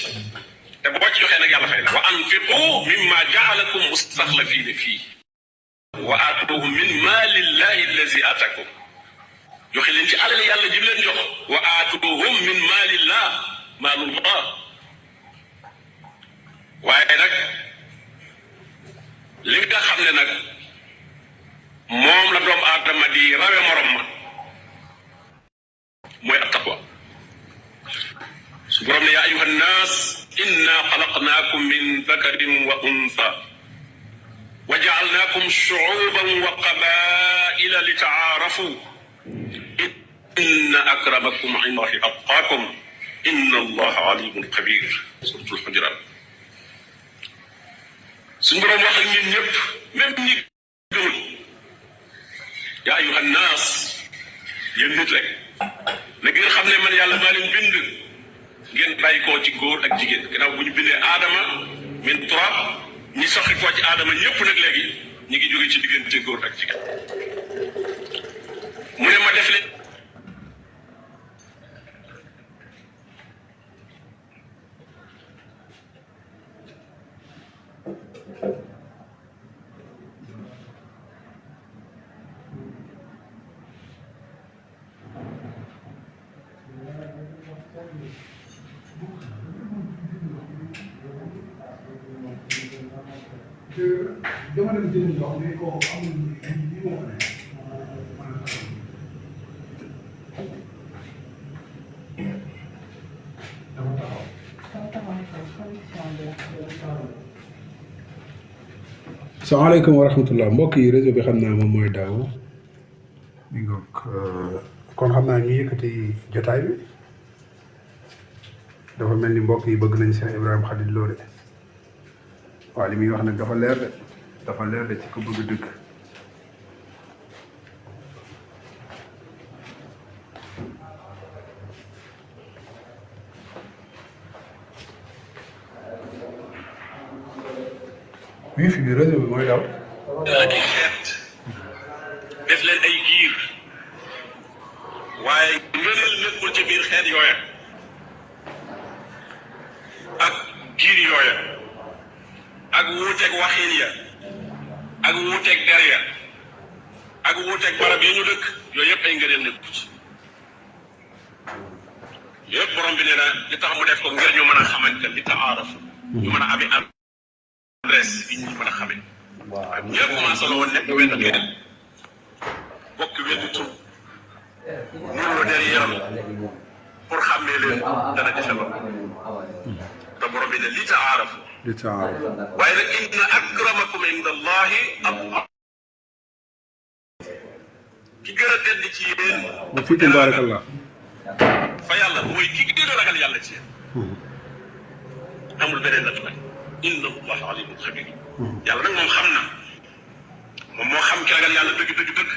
[SPEAKER 2] te boo ci joxee nag yàlla fay la wa anfiqu mimma jaalakum mustaxlafiina fiihi wa aatuhum min maalillahi allazi atakum joxe leen ci alal yàlla ji leen jox wa aatuhum min maalillah maalullah waaye nag li nga xam ne nag moom la doomu aadama di rawe morom ma mooy at taqwa su borom ne yaa ayuha nnaas inna xalaqnaakum min dakarin wa unsa wa jaalnaakum shuuban wa qabaila li taarafu inna akramakum inda allahi atqaakum inna allaha alimun xabir suratul xujurat suñu borom wax ak ñun ñëpp même ñi gëmul yaa ayuha nnaas yéen nit rek na ngeen xam ne man yàlla maa leen bind ngeen bàyyi koo ci góor ak jigéen gannaaw bu ñu bindee aadama min turab ñi soxi koo ci aadama ñëpp nag léegi ñi ngi jóge ci diggante góor ak jigéen mu ne ma def leen
[SPEAKER 4] dama dem jënd ndox mais kooku amul li moo ko ne
[SPEAKER 1] salaamaaleykum wa rahmatullah mbokk yi réseau bi xam naa moom mooy daaw mi ngoog kon xam naa ñu yëkkati jotaay bi dafa mel ni mbokk yi bëgg nañ Cheikh Ibrahima Khalil Lo de waaw li muy wax nag dafa leer de ci ko bëgg dëgg wifi bi réseau bi mooy daw
[SPEAKER 2] ay xeet def leen ay giir waaye ngëneel nekkul ci biir xeet yooya ak giir yooya ak wuuteeg waxin ya ak wuuteeg der ya ak wuuteeg barab yi ñu dëkk yooyu yëpp ay ngëneel nekku ci yëpp borom bi nee na li tax mu def ko ngir ñu mën a xamante li taaraf ñu mën a amee adresse yi ñu mën a xamee waaw ñëpp commencé la woon nekk wenn xeet bokk wenn tur nuroo der yaram pour xàmmee leen dana jafe lool te borom bi ne li taaraf waaye nag inna akramakum inda allahi atqaakum ki gën a tedd ci yéen
[SPEAKER 1] mu fi tabarakallah
[SPEAKER 2] fa yàlla mooy ki gën a ragal yàlla ci yéen amul beneen nag nag inna allaha alimun xabir yàlla nag moom xam na moom moo xam ki ragal yàlla dëgg dëgg dëgg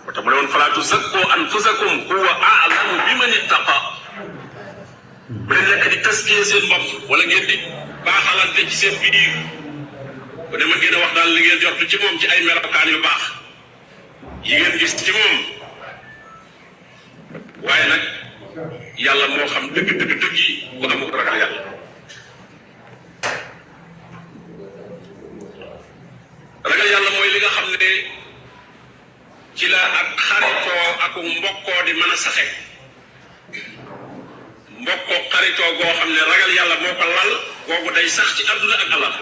[SPEAKER 2] wata mu ne woon falaa tuzakku anfusakum huwa a'lamu biman ittaqa bu leen nekk di taskiyee seen bopp wala ngeen di baaxalante ci seen biir bu ne ma gën a wax daal li ngeen jortu ci moom ci ay melokaan yu baax yi ngeen gis ci moom waaye nag yàlla moo xam dëgg yi ku amul ragal yàlla. ragal yàlla mooy li nga xam ne ci la ak xaritoo ak mbokkoo di mën a saxe mbokkoo xaritoo goo xam ne ragal yàlla moo ko lal googu day sax ci àdduna ak Allah.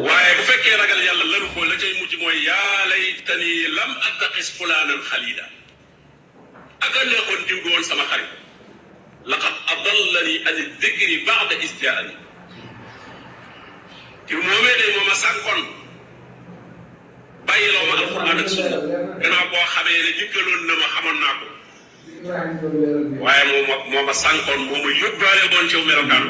[SPEAKER 2] waaye bu fekkee ragal yàlla lalu ko la cay mujj mooy yaa laytani lam attaqis fulaanan xalila ak a neexoon diw woon sama xarit laqad adallani an dikri ba'da istiaani diw moomee day mooma sànkoon bàyyiloo ma alquran ak sunna gannaaw boo xamee ne dikkaloon na ma xamoon naa ko waaye mooma sànkoon mooma yóbbaale woon ci melokaan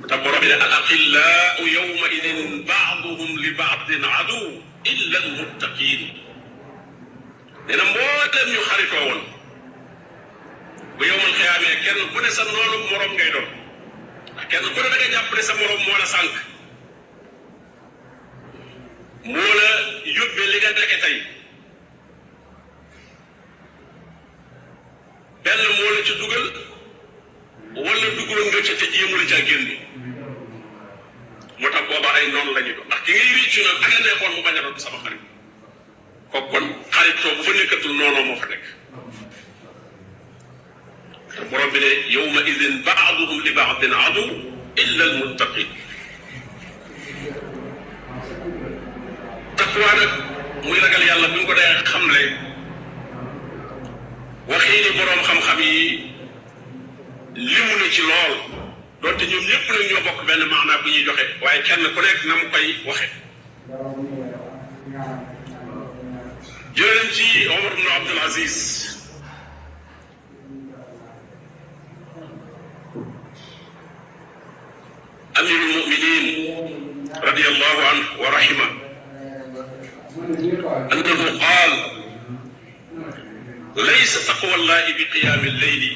[SPEAKER 2] te borom bi ne al aqillaau yawma idin baaduhum li baadin aduw illa al muttaqin nee na mbooleem ñu xaritoo woon bu yowmal xiyaamee kenn ku ne sa noonu morom ngay doon kenn ku ne da nga jàpp ne sa morom moo la sànq moo la yóbbee li nga nekke tey benn moo la ci dugal wala dugal nga ca te jéemu la caa génn moo tax booba ay noonu la ñu doon ndax ki ngay réccu nag ak a neexoon mu bañ a doon sama xarit kooku kon xaritoo bu fa nekkatul noonoo moo fa nekk te borom bi ne yawma idin baaduhum li baadin aduw illa al muttaqin taqwa nag muy ragal yàlla bu ñu ko dee xamle waxii ni borom xam-xam yi limu na ci lool doonte ñoom ñëpp nag ñoo bokk benn maanaa bu ñuy joxe waaye kenn ku nekk na mu koy waxe jëleen ci Omar ibn Abdul Aziz amirul muminin radiyallahu anhu wa rahima annahu qaal laysa taqwa allahi bi qiyaami alleyli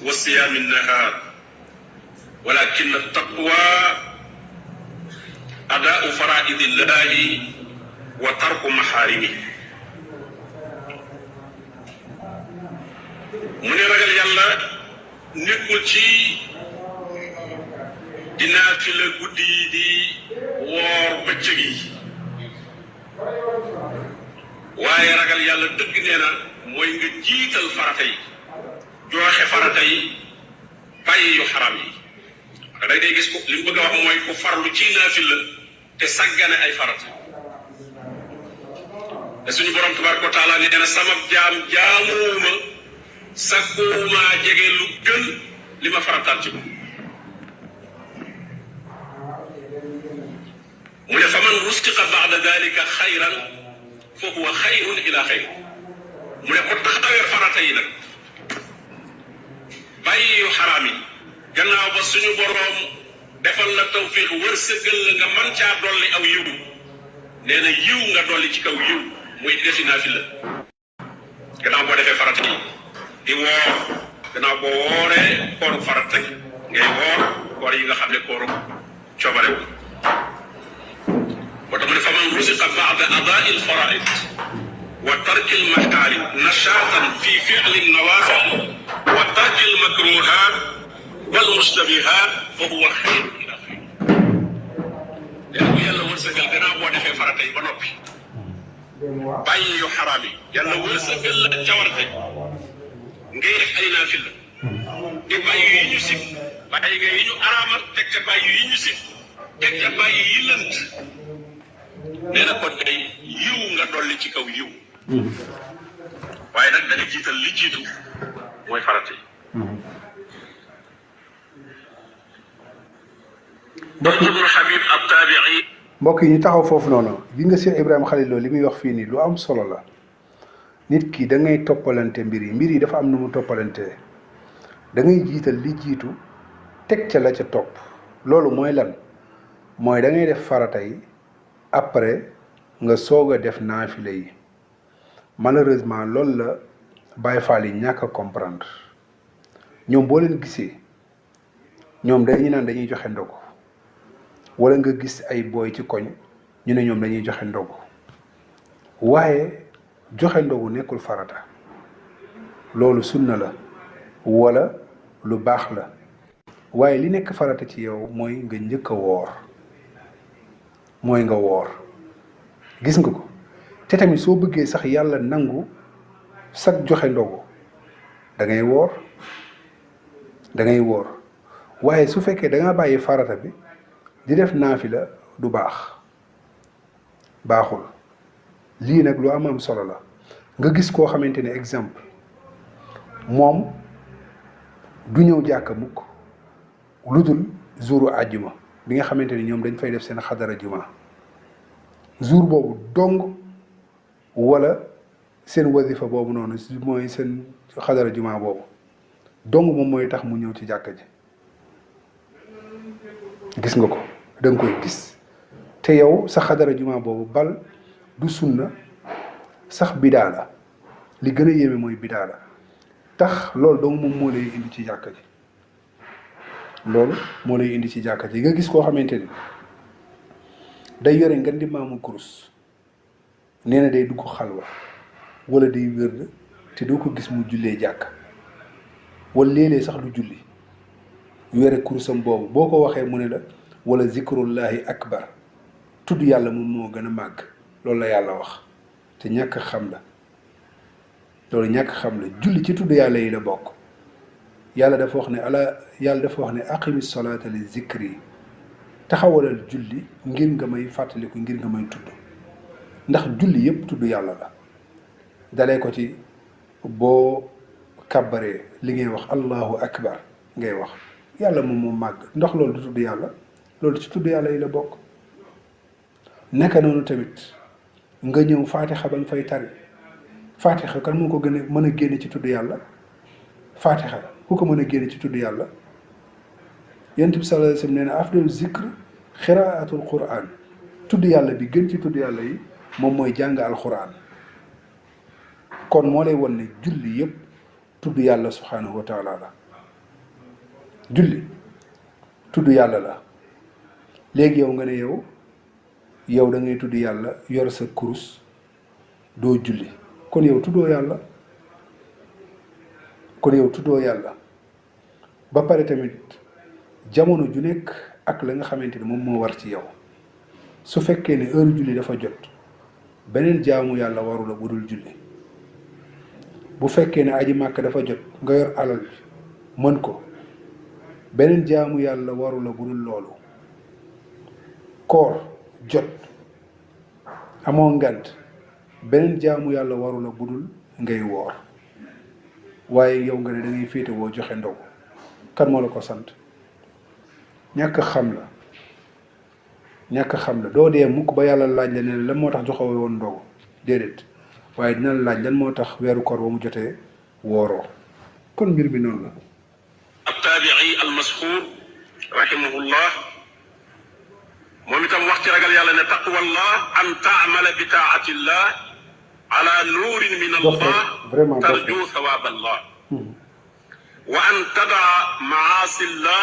[SPEAKER 2] wa siyaami annahaar ولكن التقوى أداء فرائض الله وترك محارمه mu ne ragal yàlla nekkul ci dinaa fi la guddi yi di woor bëccëg yi waaye ragal yàlla dëgg nee na mooy nga jiital farata yi joxe farata yi bàyyi yu xaram yi da ngay gis ko li mu bëgg a wax mooy ku farlu ci naafila te saggane ay farata te suñu borom tabaraka wa taala nee na sama jaam jaamuwuma sakkuwuma jege lu gën li ma farataal ci moom mu ne fa man rustiqa ba'da dalika xayran fa huwa xayrun ila xayr mu ne ko taxawee farata yi nag bàyyi yu xaraam yi gannaaw ba suñu boroom defal la tawfiix wërsëgal la nga man caa dolli aw yiw nee na yiw nga dolli ci kaw yiw muy defi naafila gannaaw boo defee farata yi di woor gannaaw boo wooree kooru farata yi ngay woor koor yi nga xam ne kooru coobarewu moo tax mu ne fa man rusiqa ba'da adaa'i al-faraa'id wa tarki al-mahaarim nashaatan fi fi'li an-nawaafil wa tarki al-makruuhaat wal mustabihaat fa huwa xayrun ila xayr léegi bu yàlla wërsëgal gannaaw boo defee farata yi ba noppi bàyyi yu xaraam yi yàlla wërsëgal la cawarte ngay def ay naafila di bàyyi yi ñu sib bàyyi nga yi ñu araamal teg ca bàyyi yi ñu sib teg ca bàyyi yi lënt nee na kon day yiw nga dolli ci kaw yiw waaye nag da nga jiital li jiitu mooy farata yi
[SPEAKER 5] mbokk yi ñu taxaw foofu noonu gi nga Cheikh Ibrahima Khalil Lo li muy wax fii nii lu am solo la nit ki da ngay toppalante mbir yi dafa am nu mu toppalante da ngay jiital li jiitu teg ca la ca topp loolu mooy lan mooy da ngay def farata yi après nga soog a def naafile yi malheureusement loolu la Baye Fall yi ñàkk a comprendre ñoom boo leen gisee ñoom dañuy naan dañuy joxe ndogu wala nga gis ay booy ci koñ ñu ne ñoom dañuy joxe ndogu waaye joxe ndogu nekkul farata loolu sunna la wala lu baax la waaye li nekk farata ci yow mooy nga njëkk a woor mooy nga woor gis nga ko te tamit soo bëggee sax yàlla nangu sag joxe ndogu da ngay woor waaye su fekkee da nga bàyyi farata bi di def naafila du baaxul lii nag lu am solo la nga gis koo xamante ne exemple moom du ñëw jàkka mukk lu dul jouru àjjuma bi nga xamante ni ñoom dañ fay def seen xadara juma jour boobu dong wala seen wasifa boobu noonu mooy seen xadara juma boobu dong moom mooy tax mu ñëw ci jàkka ji gis nga ko da nga koy gis te yow sa xadara juma boobu bal du sunna sax bidaa la li gën a yéeme mooy bidaa la tax loolu dong moom moo lay indi ci jàkka ji nga gis koo xamante ni day yore ngeen di maamu kurus nee na day dugg xalwa wala day wérd te doo ko gis mu jullee jàkk wala léeg-léeg sax du julli yore kurusam boobu boo ko waxee mu ne la wala zikrullahi akbar tudd yàlla moom moo gën a màgg loolu la yàlla wax te ñàkk xam la julli ci tudd yàlla yi la bokk yàlla dafa wax ne aqimi salaata li zikri taxawalal julli ngir nga may fàttaliku ngir nga may tudd ndax julli yépp tudd yàlla la dalee ko ci boo kàbbaree li ngay wax allahu akbar ngay wax yàlla moom moo màgg ndax loolu du tudd yàlla loolu ci tudd yàlla yi la bokk naka noonu tamit nga ñëw faatixa ba nga fay tari faatixa kan moo ko gën a mën a génne ci tudd yàlla faatixa ku ko mën a génne ci tudd yàlla yonent bi sallallahu alayhi wa sallam nee na afdalu zikr xiraatul quran tudd yàlla bi gën ci tudd yàlla yi moom mooy jàng alquran kon moo lay won ne julli yépp tudd yàlla subhanahu wa taala la julli tudd yàlla la léegi yow nga ne yow da ngay tudd yàlla yor sa kurus doo julli kon yow tuddoo yàlla ba pare tamit jamono ju nekk ak la nga xamante ni moom moo war ci yow su fekkee ne heure julli dafa jot beneen jaamu yàlla waru la budul julli bu fekkee ne aji màkk dafa jot nga yor alal bi mën ko beneen jaamu yàlla waru la budul loolu koor jot amoo ngant beneen jaamu yàlla waru la budul ngay woor waaye yow nga ne da ngay féete woo joxe ndogu kan moo la ko sant ñàkk xam la doo dee mukk ba yàlla laaj la ne lan moo tax joxe woon ndogu déedéet waaye dina la laaj lan moo tax weeru koor ba mu jotee wooroo kon mbir bi noonu la
[SPEAKER 2] attaabii almasxuur rahimahullah moom itam wax ci ragal yàlla ne taqwallah an taamala bi taatillah ala nuurin min allah tarju sawaab allah wa an tadaa maasillah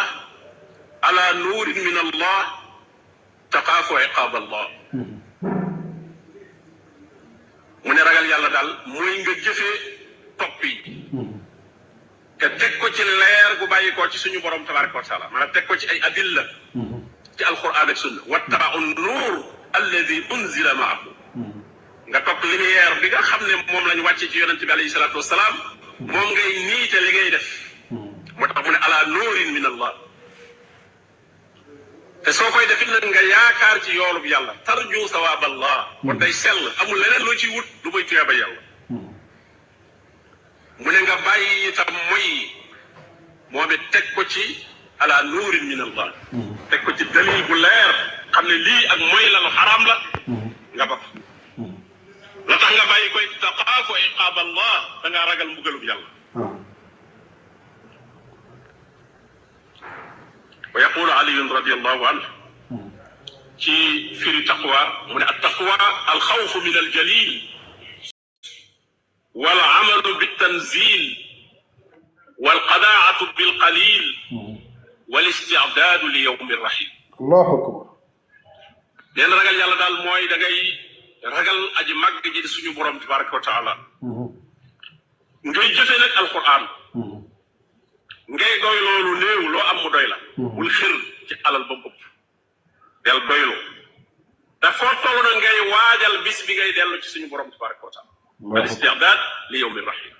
[SPEAKER 2] ala nuurin min allah taqaafu iqaab allah mu ne ragal yàlla daal mooy nga jëfee topp yi te teg ko ci leer gu bàyyi koo ci suñu borom tabaraka wa taala maanaam teg ko ci ay adilla ci alquran ak sunna wattabau nuur alladi unzila maahu nga topp lumière bi nga xam ne moom lañ wàcce ci yonente bi alayhi salaatu wasalaam moom ngay niite li ngay def moo tax mu ne ala nuurin min allah te soo koy defit nag nga yaakaar ci yoolub yàlla tarju sawaab allah kon day sell amul leneen loo ciy wut lu may tuyaaba yàlla mu ne nga bàyyi itam mooy moom it teg ko ci ala nuurin min allah teg ko ci dalil bu leer xam ne lii ak mooy la lu xaraam la nga ba la tax nga bàyyi koy taqaafu iqaab allah da ngaa ragal mbugalub yàlla wa yaqulu aliyun radiallahu anhu ci firi taqwa mu ne attaqwa alxawfu min aljalil wal amalu bittanzil wal qanaatu bilqalil wal istidaadu li yawmi rahim
[SPEAKER 5] allahu akbar
[SPEAKER 2] leen ragal yàlla daal mooy da ngay ragal aji màgg ji di suñu borom tabaraka wa taala ngay jëfe nag alquran ngay doy loolu néew loo am mu doy la bul xër ci alal ba ëpp del doylu te foo toll na ngay waajal bis bi ngay dellu ci suñu borom tabaraka wa taala al isti'dad li yawmi rahim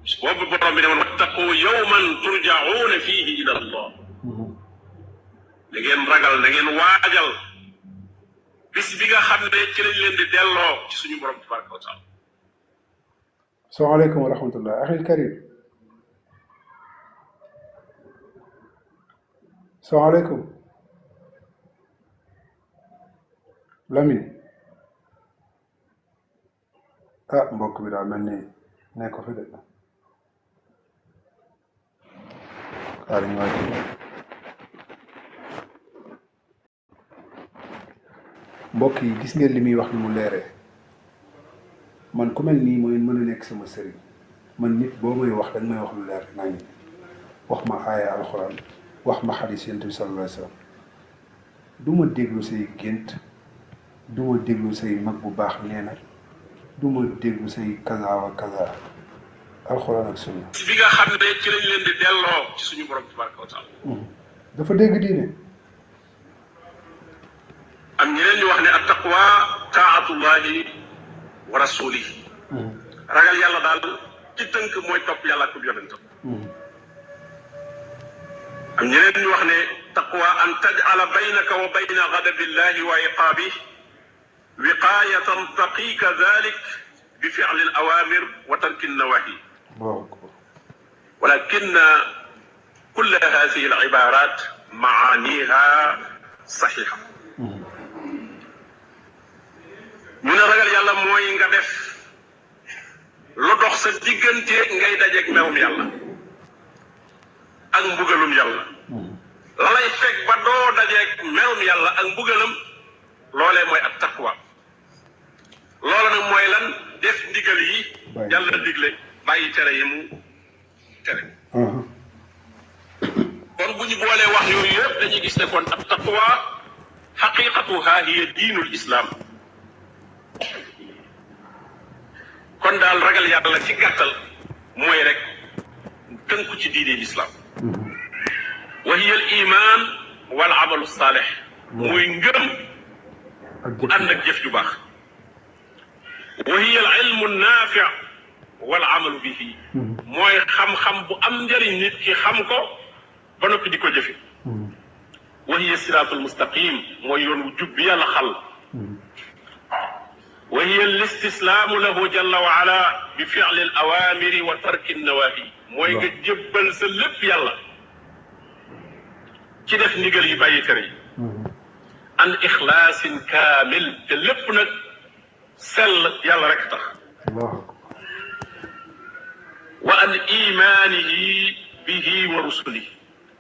[SPEAKER 2] bis boobu borom bi ne woon wattaqu yawman turja'una fihi ila allah da ngeen ragal da ngeen waajal bis bi nga xam ne ci lañ leen di delloo ci suñu borom tabaraka wa taala.
[SPEAKER 5] salaamaaleykum wa rahmatullah axil karim salaamaaleykum Lamine ah mbokk bi daal mel ni ne ko fi de xaar ñu waaj mbokk yi gis ngeen li muy wax ni mu leeree man ku mel nii mooy mën a nekk sama sëriñ man nit boo may wax dañ may wax lu leer nañ wax ma aaya alxuraan wax ma xadis yonent bi sallallahu alayhi wa sallam du ma déglu say gént du ma déglu say mag bu baax nee na du ma déglu say kaza wa kaza alxuraan ak sunna
[SPEAKER 2] bi nga xam ne ci lañ leen di delloo ci suñu borom tabaraka wa taala
[SPEAKER 5] dafa dégg diine
[SPEAKER 2] am ñeneen ñu wax ne at taqwa taatullahi wa rasulihi ragal yàlla daal ci tënk mooy topp yàlla ak yonentam am ñeneen ñu wax ne taqwa an taj'ala baynaka wa bayna ghadabillahi wa iqaabihi wiqayatan taqiika dhalik bi fi'li al-awamir wa tarki an-nawahi ولكن كل هذه العبارات معانيها صحيحة ñu ne ragal yàlla mooy nga def lu dox sa diggante ngay dajeeg mewum yàlla ak mbugalum yàlla la lay fekk ba doo dajeeg mewum yàlla ak mbugalam loolee mooy at taqwa loola nag mooy lan def ndigal yi yàlla digle bàyyi tere yi mu tere kon bu ñu boolee wax yooyu yëpp dañuy gis ne kon at taqwa xaqiqatuha hiya diinul islam kon daal ragal yàlla ci gàttal mooy rek tënku ci diine l'islam wa hiya al iman wal amalu salih muy ngëm bu ànd ak jëf ju baax wa hiya al ilmu nafi wal amalu bihi mooy xam-xam bu am njëriñ nit ki xam ko ba noppi di ko jëfe wa hiya siratul mustaqim mooy yoon wu jub bi yàlla xal وهي الاستسلام له جل وعلا بفعل الأوامر وترك النواهي موي nga jébbal sa lépp yàlla ci def ndigal yi bàyyi tere yi an ixlaasin kaamil te lépp nag sell yàlla rek tax wa an imaanihi bihi wa rusulihi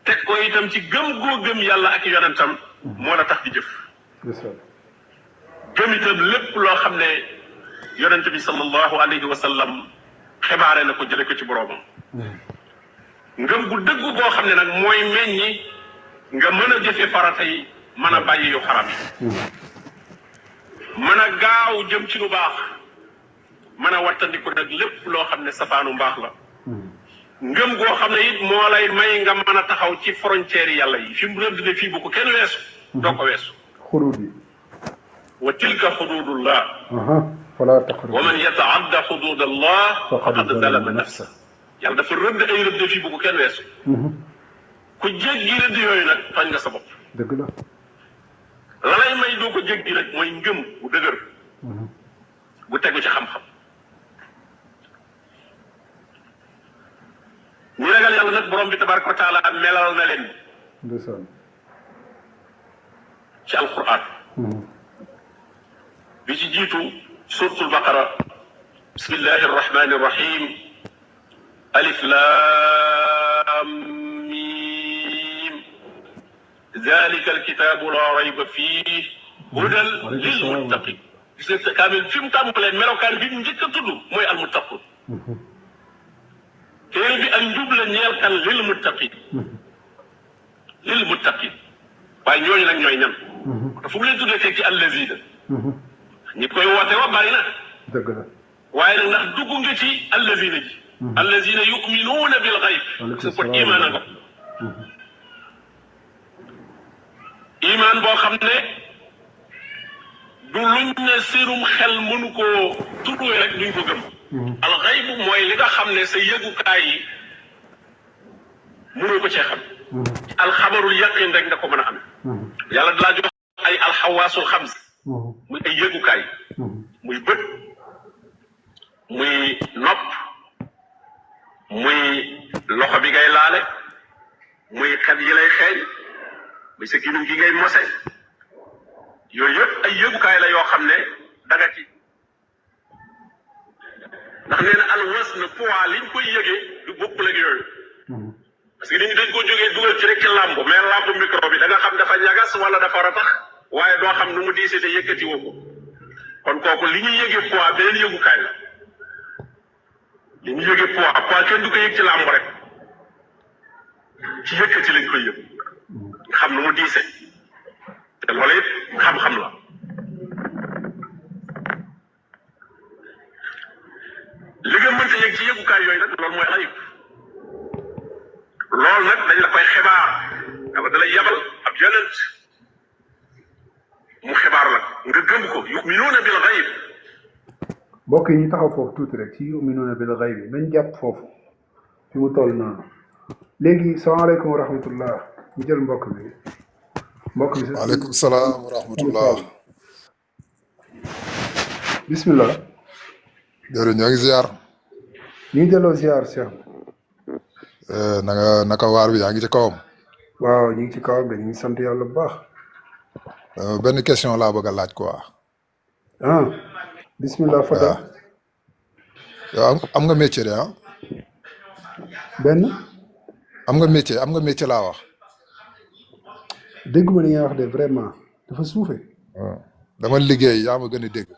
[SPEAKER 2] teg ko itam ci gëm goo gëm yàlla ak yonentam moo la tax di jëf gëm itam lépp loo xam ne yonent bi sallallahu alayhi wa sallam xibaare na ko jële ko ci boroomam ngëm gu dëggu goo xam ne nag mooy meññi nga mën a jëfe farata yi mën a bàyyi yu xaram yi mën a gaaw jëm ci lu baax mën a wattandiku nag lépp loo xam ne safaanu mbaax la ngëm goo xam ne it moo lay may nga mën a taxaw ci frontières yi yàlla yi fi mu rëdd ne fii bu ko kenn weesu doo ko weesu وتلك حدود الله
[SPEAKER 5] فلا تقربوا
[SPEAKER 2] ومن يتعدى حدود الله فقد ظلم نفسه yàlla dafa rëdd ay rëdd fii bu ko kenn weesu ku jéggi rëdd yooyu nag tooñ nga sa bopp
[SPEAKER 5] dëgg la
[SPEAKER 2] la lay may doo ko jéggi rek mooy ngëm bu dëgër bu tegu ci xam-xam ñu ragal yàlla nag borom bi tabaraka wa taala melal na leen
[SPEAKER 5] ndeysaan
[SPEAKER 2] ci alquran بيجيتو سورة البقرة بسم الله الرحمن الرحيم ألف لام ميم ذلك الكتاب لا ريب فيه هدى للمتقين كامل فيم تامبلين ملو كان بيم نجيك تدو موي المتقون تيري بي أنجوب لنيال كان للمتقين واي ñooñu nag ñooy ñan dafa mu leen tuddee ci allazina ñi koy woote wa bari na
[SPEAKER 5] dëgg la
[SPEAKER 2] waaye nag ndax dugg nga ci allazina ji allazina yuminuuna bil xayb su ko iman a nga iman boo xam ne du luñ ne sérum xel mënu koo tuddee rek duñ ko gëm al xayb mooy li nga xam ne sa yëgukaay yi mënoo ko cee xam alxabarul yaqin rek nga ko mën a am yàlla dalaa jox ay alxawaasul xams muy ay yëgukaay muy bët muy nopp muy loxo bi ngay laale muy xet yi lay xeeñ muy sa gémmiñ gi ngay mose yooyu yëpp ay yëgukaay la yoo xam ne daga ci ndax nee na al wasn poids liñ koy yëgee du bokkul ak yooyu parce que nit ñi dañ ko jógee dugal ci rek ci làmb mais làmb micro bi da nga xam dafa ñagas wala dafa ratax waaye doo xam nu mu diisee te yëkkati woo ko kon kooku li ñuy yëgee poids beneen yëgukaay la li ñuy yëgee poids kenn du ko yëg ci làmb rek ci yëkkati lañ koy yëg xam nu mu diisee te loolu it xam-xam la li nga mënta yëg ci yëgukaay yooyu nag loolu mooy ayib loolu nag dañ la koy xibaar dama da lay yabal ab yonent mu xibaar la nga gëm ko yuminuuna bil xayb
[SPEAKER 5] mbokk yi ñu taxaw foofu tuuti rek ci yuminuuna bil xayb bi nañ jàpp foofu fi mu toll noonu léegi salaamaaleykum wa rahmatullah ñu jël mbokk bi
[SPEAKER 3] waaleykum salaam wa rahmatullah
[SPEAKER 5] bismillah
[SPEAKER 3] jërëjëf ñoo ngi ziar
[SPEAKER 5] ñu ngi delloo ziar Cheikh
[SPEAKER 3] naka waar bi yaa ngi ci kawam
[SPEAKER 5] waaw ñu ngi ci kawam de ñu ngi sant yàlla bu baax
[SPEAKER 3] benn question laa bëgg a laaj quoi
[SPEAKER 5] bismillah fadal
[SPEAKER 3] yow am nga métier de
[SPEAKER 5] benn
[SPEAKER 3] am nga métier laa wax
[SPEAKER 5] dégguma li nga wax de vraiment dafa suufe
[SPEAKER 3] dama liggéey yaa ma gën a dégg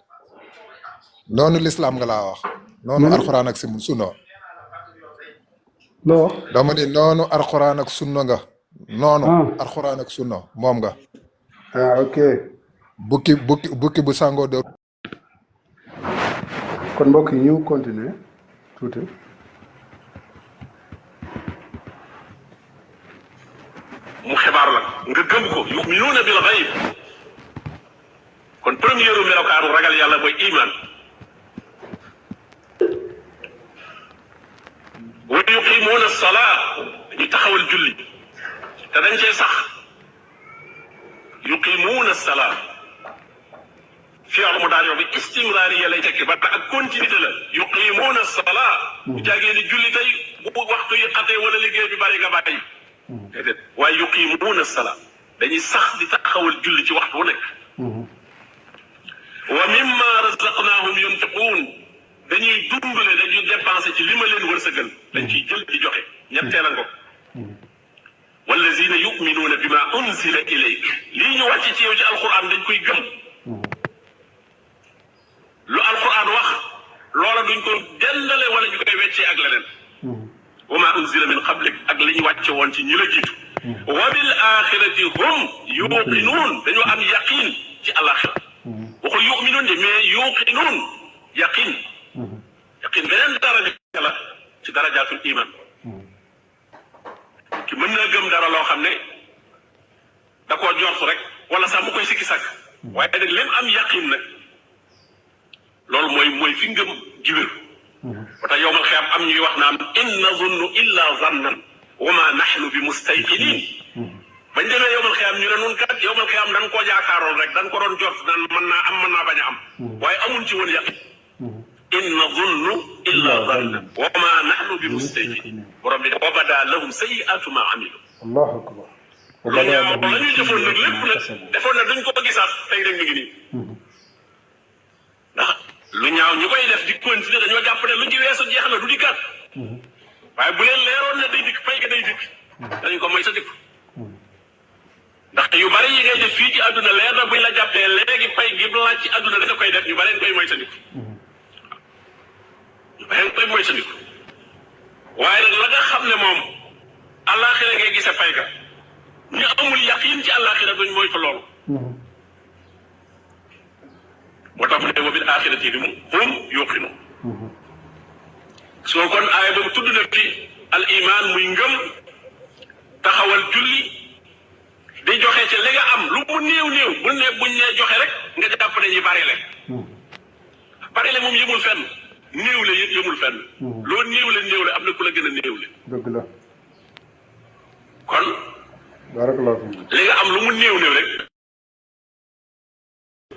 [SPEAKER 3] noonu l'islam nga laa wax noonu alxuraan ak sunna
[SPEAKER 5] loo wax
[SPEAKER 3] dama ni noonu alxuraan ak sunna nga noonu alxuraan ak sunna moom nga
[SPEAKER 5] ok
[SPEAKER 3] bukki bu sangoo de
[SPEAKER 5] kon mbokk yi ñu continuer tuuti
[SPEAKER 2] mu xibaar la nga gëm ko yuminuuna bil xayb kon première melokaanu ragal yàlla mooy iman wa yuqimuuna salaa dañuy taxawal julli te dañ cee sax yuqimuuna salaa fi'l mudaari bi istimraariya lay tekki ba ak continuité la yuqimuuna salaa bu jàggee ni julli tey bu waxtu yi xatee wala liggéey bi bari nga bàyyi déedéet waaye yuqimuuna salaa dañuy sax di taxawal julli ci waxtu wu nekk wa mimma razaqnaahum yunfiquun dañuy dundale dañuy dépensé ci li ma leen wërsëgal dañ ciy jël di joxe ñetteel a ngoog wallazina yuminuuna bima unzila ilayk lii ñu wàcc ci yow ci alquran dañ koy gëm lu alquran wax loola duñ ko dendale wala ñu koy weccee ak leneen wa ma unzila min qablik ak li ñu wàcce woon ci ñi la jiitu wa bil axirati hum yuqinuun dañoo am yaqin ci alaxira waxul yuminuun de mais yuqinuun yaqin beneen daraja la ci darajaatul iman ki mën na gëm dara loo xam ne da koo jortu rek wala sax mu koy sikki sàkk waaye nag lim am yaqin nag loolu mooy fi ngëm gi wér ba tax yowmal xiyaam am ñuy wax naan in nazunnu illa zannan wa ma nahnu bi mustayqinin bañ demee yowmal xiyaam ñu ne nun kat yowmal xiyaam dañ koo jaakaaroon rek dañ ko doon jort naan mën naa am mën naa bañ a am waaye amuñ ci woon yaqin in nazunnu illa zannan wa ma nahnu bi mustayqinin borom bi wa bada lahum sayyi'atu ma amilu
[SPEAKER 5] allahu akbar
[SPEAKER 2] lu ñaaw la ñuy defoon nag lépp nag defoon na duñ ko gisaat tey rek mi ngi nii ndax lu ñaaw ñu koy def di continuer dañoo jàpp ne lu ci weesu jeex na du dikkaat waaye bu leen leeroon ne day dikk fay ga day dikk dañu ko may sa dikk ndaxte yu bari yi ngay def fii ci àdduna leer na buñ la jàppee léegi fay gi laaj ci àdduna dafa koy def ñu bari koy moy sa dikk ñu bari koy moy sa dikk waaye nag la nga xam ne moom àllaaxira ngay gise fay ga ñu amul yaqin ci àllaaxira duñ moytu loolu moo tax mu ne wa bil axirati hum yuqinu soo kon aaya boobu tudd na fi al iman muy ngëm taxawal julli di joxe ci li nga am lu mu néew buñ ne joxe rek nga jàpp ne ñi bari leen bari leen moom yëmul fenn néew le it yëmul fenn loo néew le am na ku la gën a néew le
[SPEAKER 5] dëgg la
[SPEAKER 2] kon
[SPEAKER 5] barakallahu
[SPEAKER 2] li nga am lu mu néew rek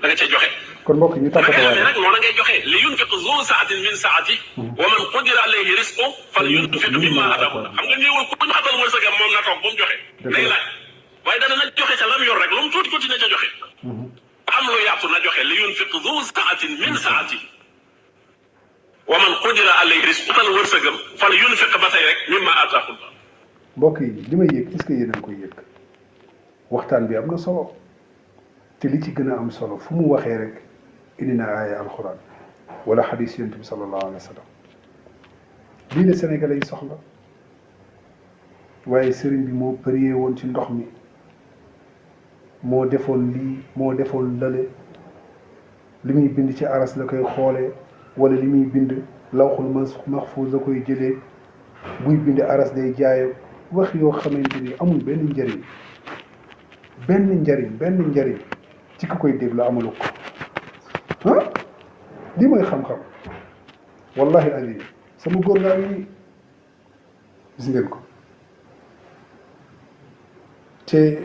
[SPEAKER 2] da nga ca joxe
[SPEAKER 5] kon mbokk ñu tàppatoo
[SPEAKER 2] waaye nag noonu ngay joxe li yunfiq zu saatin min saati wa man qudira alayhi rizqu fal yunfiq mimma ataahu xam nga néewul ku ñu xatal wërsëgam moom na toog ba mu joxe day laaj waaye dana na joxe ca lam yor rek lu mu tuuti na ca joxe am lu yaatu na joxe li yunfiq zu saatin min saati wa man qudira alayhi rizqu xatal wërsëgam fal yunfiq ba tey rek mimma ataahu
[SPEAKER 5] mbokk yi li may yëg est-ce que yéen a ngi koy yëg waxtaan bi am na solo te li ci gën a am solo fu mu waxee rek indi na aaya alxuraan wala xadis yonent bi sallallahu alayhi wa sallam lii la Sénégalais yi soxla waaye sëriñ bi moo prié woon ci ndox mi moo defoon lii moo defoon lale li muy bind ci aras la koy xoolee wala li muy bind lawxul maxfuus la koy jëlee buy bind aras day jaaye wax yoo xamante ni amul benn njëriñ benn njëriñ ci ki koy déglu amalu ko lii mooy xam-xam wallahi azim sama góor gaa ngi nii gis ngeen ko te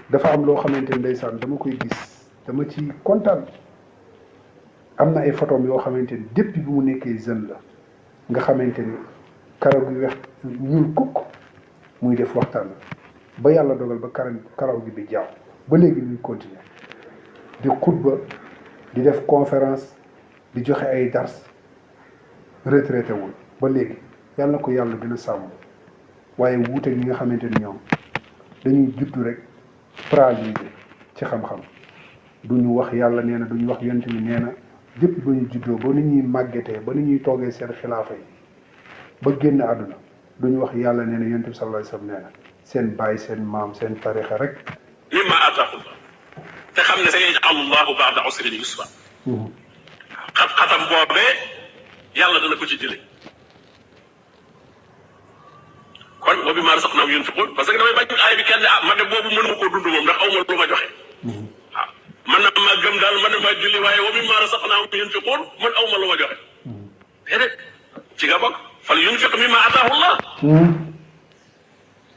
[SPEAKER 5] dafa am loo xamante ni ndeysaan dama koy gis dama ci kontaan am na ay photos yoo xamante ni depuis bi mu nekkee jeune la nga xamante ni karaw gi weex ñuul kukk muy def waxtaan ba yàlla dogal ba karaw gi bi jaaw ba léegi ñuy continuer di xutba di def conférence di joxe ay dars retraité wul ba léegi yàlla na ko yàlla gën a sàmm waaye wuute ñi nga xamante ni ñoom dañuy juddu rek paralysé ci xam-xam duñu wax yàlla nee na duñu wax yonent bi nee na depuis ba ñu juddoo ba ni ñuy màggetee ba ni ñuy toogee seen xilaafa yi ba génn àdduna duñu wax yàlla nee na yonent bi sallallahu alayhi wasallam nee na seen baay seen maam seen tarixa rek
[SPEAKER 2] mimma ataahu te xam ne sa yaj'alu Allahu ba'da usrin yusra xat-xatam boobee yàlla dana ko ci jële kon wa mimmaa razaqnaahum yunfiquun parce que damay bañ aay bi kenn man de boobu mënuma koo dund moom ndax aw ma lu ma joxe waaw man na maa gëm daal man na maa julli waaye wa mimmaa razaqnaahum yunfiquun man aw ma lu ma joxe déedéet ci nga bokk fal yunfiq mimmaa ataahu Allah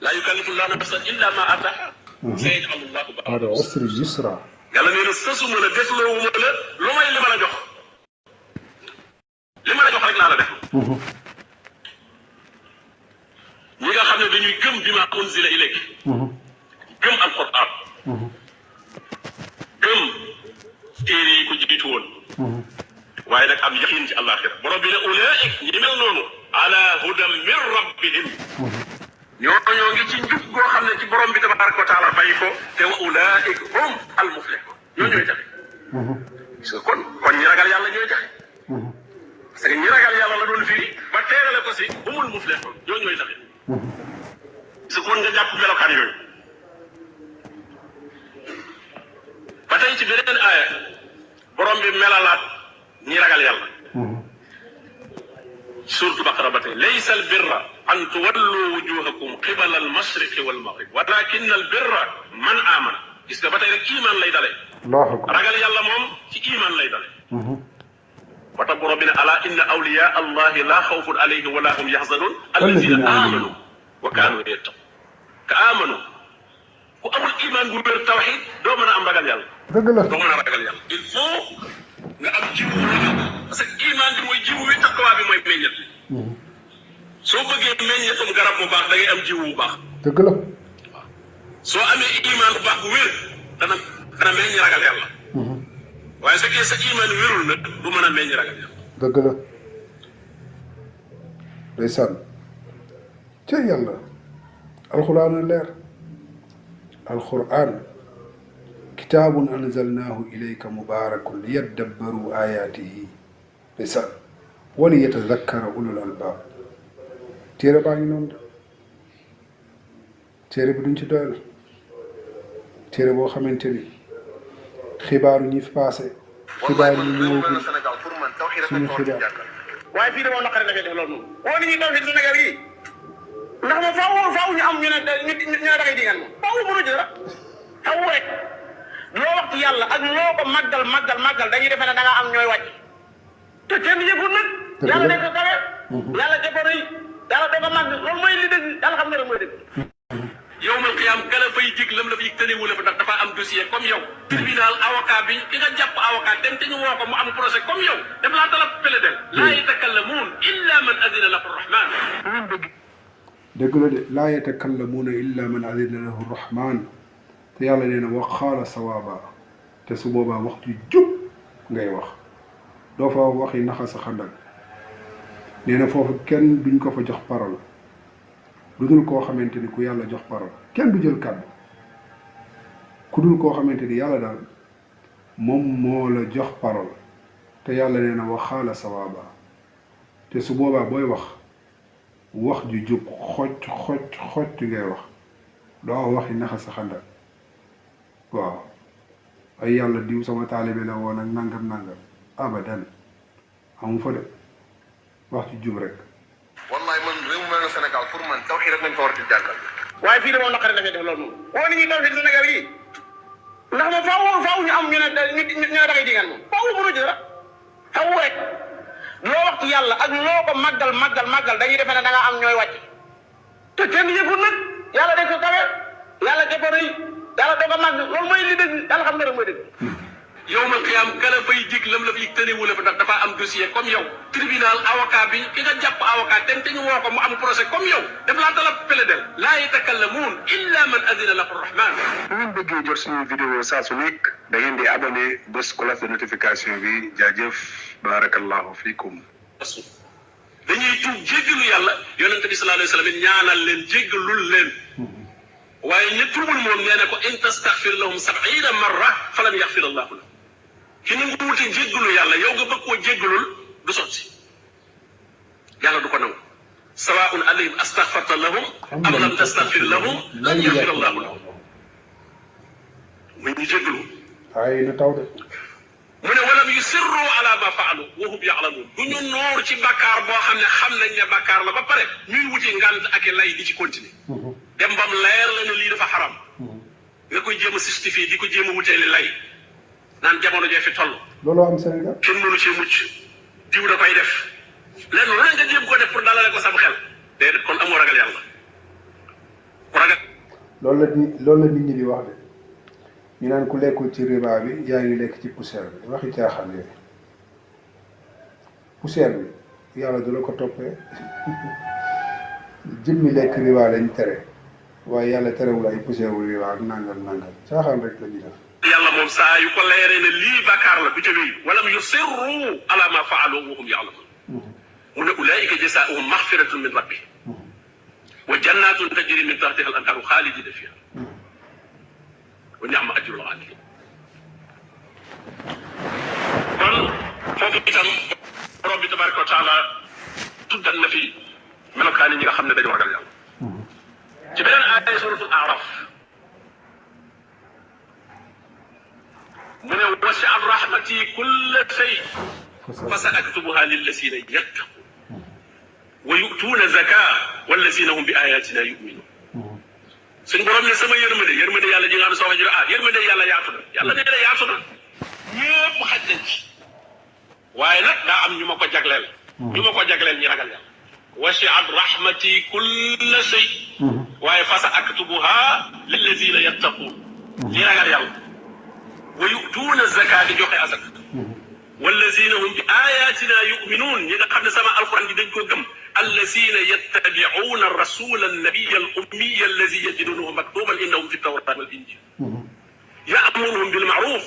[SPEAKER 2] laa yukallifu llaahu nafsan illaa maa ataahaa sayaj'alu llaahu ba'da
[SPEAKER 5] usrin yusra
[SPEAKER 2] yàlla nee na sësuma la defloowuma la lu may li ma la jox li ma la jox rek laa la def ñi nga xam ne dañuy gëm bi ma unzila ilayk gëm alquran gëm téere yi ko jiitu woon waaye nag am yaqin ci àllaaxira borom bi ne ulaa'ik ñi mel noonu ala hudan min rabbihim ñoo ngi ci njub goo xam ne ci borom bi tabaraka wa taala bàyyi ko te wa ulaa'ik hum al muflihun ñoo ñooy taxe parce que kon ñi ragal yàlla ñooy taxe parce que ñi ragal yàlla la doon firi ba teerale ko si humul muflihun ñoo ñooy taxe su kon nga jàpp melokaan yooyu ba tey ci beneen aaya borom bi melalaat ñi ragal yàlla suuratu baqara ba tey laysa al birra an tuwallu wujuhakum qibala al mashriqi wal maghrib walakin al birra man amana gis nga ba tey rek iman lay dale ragal yàlla moom ci iman lay dale ba tax borom bi ne ala inna awliya allahi la xawfun alayhim wala hum yaxzanun alladina amanu wa kaanu yattaqun ka amanu ku amul iman gu wér tawxid doo mën a am ragal yàlla
[SPEAKER 5] dëgg la
[SPEAKER 2] doo mën a ragal yàlla il faut nga am jiwu ragal parce que iman bi mooy jiwu wi taqwa bi mooy meññet soo bëggee meññetum garab bu baax da ngay am jiwu bu baax
[SPEAKER 5] dëgg la
[SPEAKER 2] soo amee iman bu baax bu wér dana meññ ragal yàlla waaye su fekkee sa iman wérul nag du mën a meññ ragal yàlla
[SPEAKER 5] dëgg la ndeysaan ca yàlla alxuraan a leer alxuraan kitaabun anzalnaahu ilayka mubaarakun liyaddabbaru ayaatihi ndeysaan wali yatadakkara ulul albaab téere baa ngi noonu de téere bi duñ ci doyal téere boo xamante ni xibaaru ñi fi passé xibaar yi ñëwagul suñu xibaar.
[SPEAKER 2] waaye fii de moom naqare dafay def loolu moom woo nit ñi taw fi Sénégal yi ndax moom faaw ñu am ñu ne da ngay dingal moom faaw mënu ci dara taw rek loo wax ci yàlla ak loo ko màggal dañuy defe ne da nga am ñooy wàcc te kenn yëgul nag yàlla nekk tawe yàlla dafa rëy yàlla dafa màgg loolu mooy li dëgg yàlla xam ne rek mooy dëgg yowmal qiyaam kala fay jig lam la fa yëg tënewu la fa ndax dafa am dossier comme yow tribunal avocat bi ki nga jàpp avocat dem te ñu woo ko mu am procès comme yow def laa talab plaidel laa yatakallamuun illa man adina lahu rahman
[SPEAKER 5] dëgg la de laa yatakallamuuna illa man adina lahu rahman te yàlla nee na wa qaala sawaaba te su boobaa wax ju jub ngay wax doo fa waxi naxa sa xandal nee na foofu kenn duñ ko fa jox parole lu dul koo xamante ni ku yàlla jox parole kenn du jël kàddu ku dul koo xamante ni yàlla daal moom moo la jox parole te yàlla nee na waxaala sawaaba te su boobaa booy wax ju jub xocc ngay wax doo waxi naxa sa xandal waaw ay yàlla diw sama taalibe la woon ak nangam abadan amu fa de wax ju jub rek.
[SPEAKER 6] wallaay man réew mu mel ne Sénégal pour man tawxiid rek lañ ko war di jàngal.
[SPEAKER 2] waaye fii de moom naqare dafay def loolu moom woo nit ñi taw fi Sénégal yi ndax moom faaw ñu am ñu ne da ngay dingal moom faaw mënu ci dara taw rek loo wax ci yàlla ak loo ko màggal dañuy defe ne da nga am ñooy wàcc te kenn yëgul nag yàlla def ko tawe yàlla dafa rëy yàlla dafa màgg loolu mooy li dëgg yàlla xam ne rek mooy dëgg yowmal qiyaam kala fay jig lam la fa yëg tënewu la fa ndax dafa am dossier comme yow tribunal avocat bi ki nga jàpp avocat dem te ñu woo ko mu am procès comme yow def laa talab plaidel laa yatakallamuun illa man adina lahu rahman
[SPEAKER 7] bu ngeen bëggee jot suñu vidéo saa su nekk da ngeen di abonné bés cloche de notification bi jaajëf barakallahu fiikum
[SPEAKER 2] dañuy tuub jéggalu yàlla yonente bi sallallahu alayhi wa sallam ñaanal leen jéggalul leen waaye ña tuubul moom nee na ko in tastaxfir lahum 70 marra falam yaxfir allahu lahum ki nangu wute jéggalu yàlla yow nga bëgg koo jéggalul du sotti yàlla du ko nangu sawaun alayhim astaxfarta lahum am lam tastaxfir lahum lan yaxfir allahu lahum muy ñu jéggalu
[SPEAKER 5] ay na taw de
[SPEAKER 2] mu ne walam yusirru ala ma faalu wa hum yaalamuun du ñu noor ci bàkkaar boo xam ne xam nañ ne bàkkaar la ba pare ñuy wuti ngant ak lay di ci continuer dem bam leer la ne lii dafa xaram nga koy jéem a justifier di ko jéem a wuteeli lay naan jamono jee fi toll
[SPEAKER 5] looloo am Sénégal
[SPEAKER 2] kenn mënu cee mucc diw da koy def lenn lu ne nga jéem ko def pour dalale ko sam xel déedéet kon amoo ragal yàlla ku ragal
[SPEAKER 5] loolu la nit ñi di wax de ñu naan ku lekkul ci riba bi yaa ngi lekk ci poussière bi waxi caaxaan yooyu poussière bi yàlla du la ko toppee jëmmi lekk riba lañ tere waaye yàlla terewul ay poussière wu riba ak nangam caaxaan rek la ñuy def
[SPEAKER 2] yàlla moom saa yu ko leeree ne lii bàkkaar la du ca wéy walam yusirru ala ma faalu wa hum yaalamun mu ne ulaika jasaa'uhum maxfiratun min rabbihim wa jannatun tajri min tahtiha al anhaaru xaalidina fiha wa ni'ma ajrul aamiliin kon foofu itam borom bi tabaraka wa taala tuddal na fi melokaani ñi nga xam ne dañoo ragal yàlla ci beneen aaya suratul A'raaf mu ne wasi'at rahmati kulla shay fa sa-aktubuha lillazina yattaqun wa yu'tuuna zakaa wallazina hum bi ayatina yu'minuun suñ borom ne sama yërmande yàlla ji nga xam ne soo ko jëlee yërmande yàlla yaatu na yàlla nee na yaatu na ñëpp xaj nañ ci waaye nag daa am ñu ma ko jagleel. ñi ragal yàlla. wasi'at rahmati kulla shay waaye fa sa-aktubuha lillazina yattaquun ñi ragal yàlla. wa yu'tuuna zakaa di joxe asaka wallazina hum bi ayatina yu'minuun ñi nga xam ne sama alquran bi dañ koo gëm allazina yattabi'uuna rasula annabiyya al-ummiya allazi yajidunahu maktuban indahum fi tawrati wal injil ya'muruhum bil ma'ruf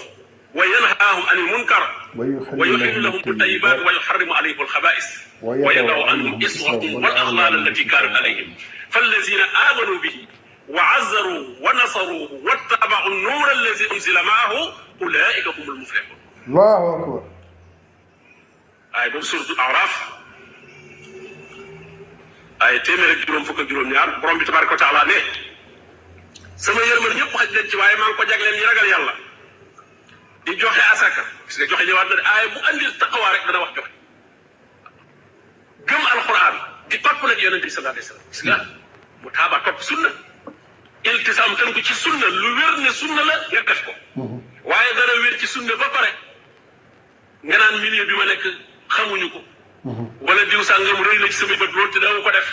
[SPEAKER 2] wa yanhaahum anil munkar wa yuhillu lahum at-tayyibat wa yuharrimu alayhim al-khaba'ith wa yada'u anhum israhum wal aghlal allati kanat alayhim fallazina amanu bihi وعزروا ونصروه واتبعوا النور الذي أنزل معه أولئك هم المفلحون.
[SPEAKER 5] الله أكبر.
[SPEAKER 2] آية بوب سورة الأعراف آية téeméer ak juróom fukk ak juróom ñaar borom bi tabaraka wa taala ne sama yërmande ñëpp xaj nañ ci waaye maa ngi ko jagleel ñi ragal yàlla di joxe asaka gis nga joxe ñëwaat na aaya bu andil taqwa rek dana wax joxe gëm alquran di topp nag yonent bi sallallahu alayhi wasallam gis nga mu taaba topp sunna iltisam tënku ci sunna lu wér ne sunna la nga def ko waaye dara wér ci sunna ba pare nga naan milieu bi ma nekk xamuñu ko wala diw sàngam rëy na ci sama bët loolu te dama ko def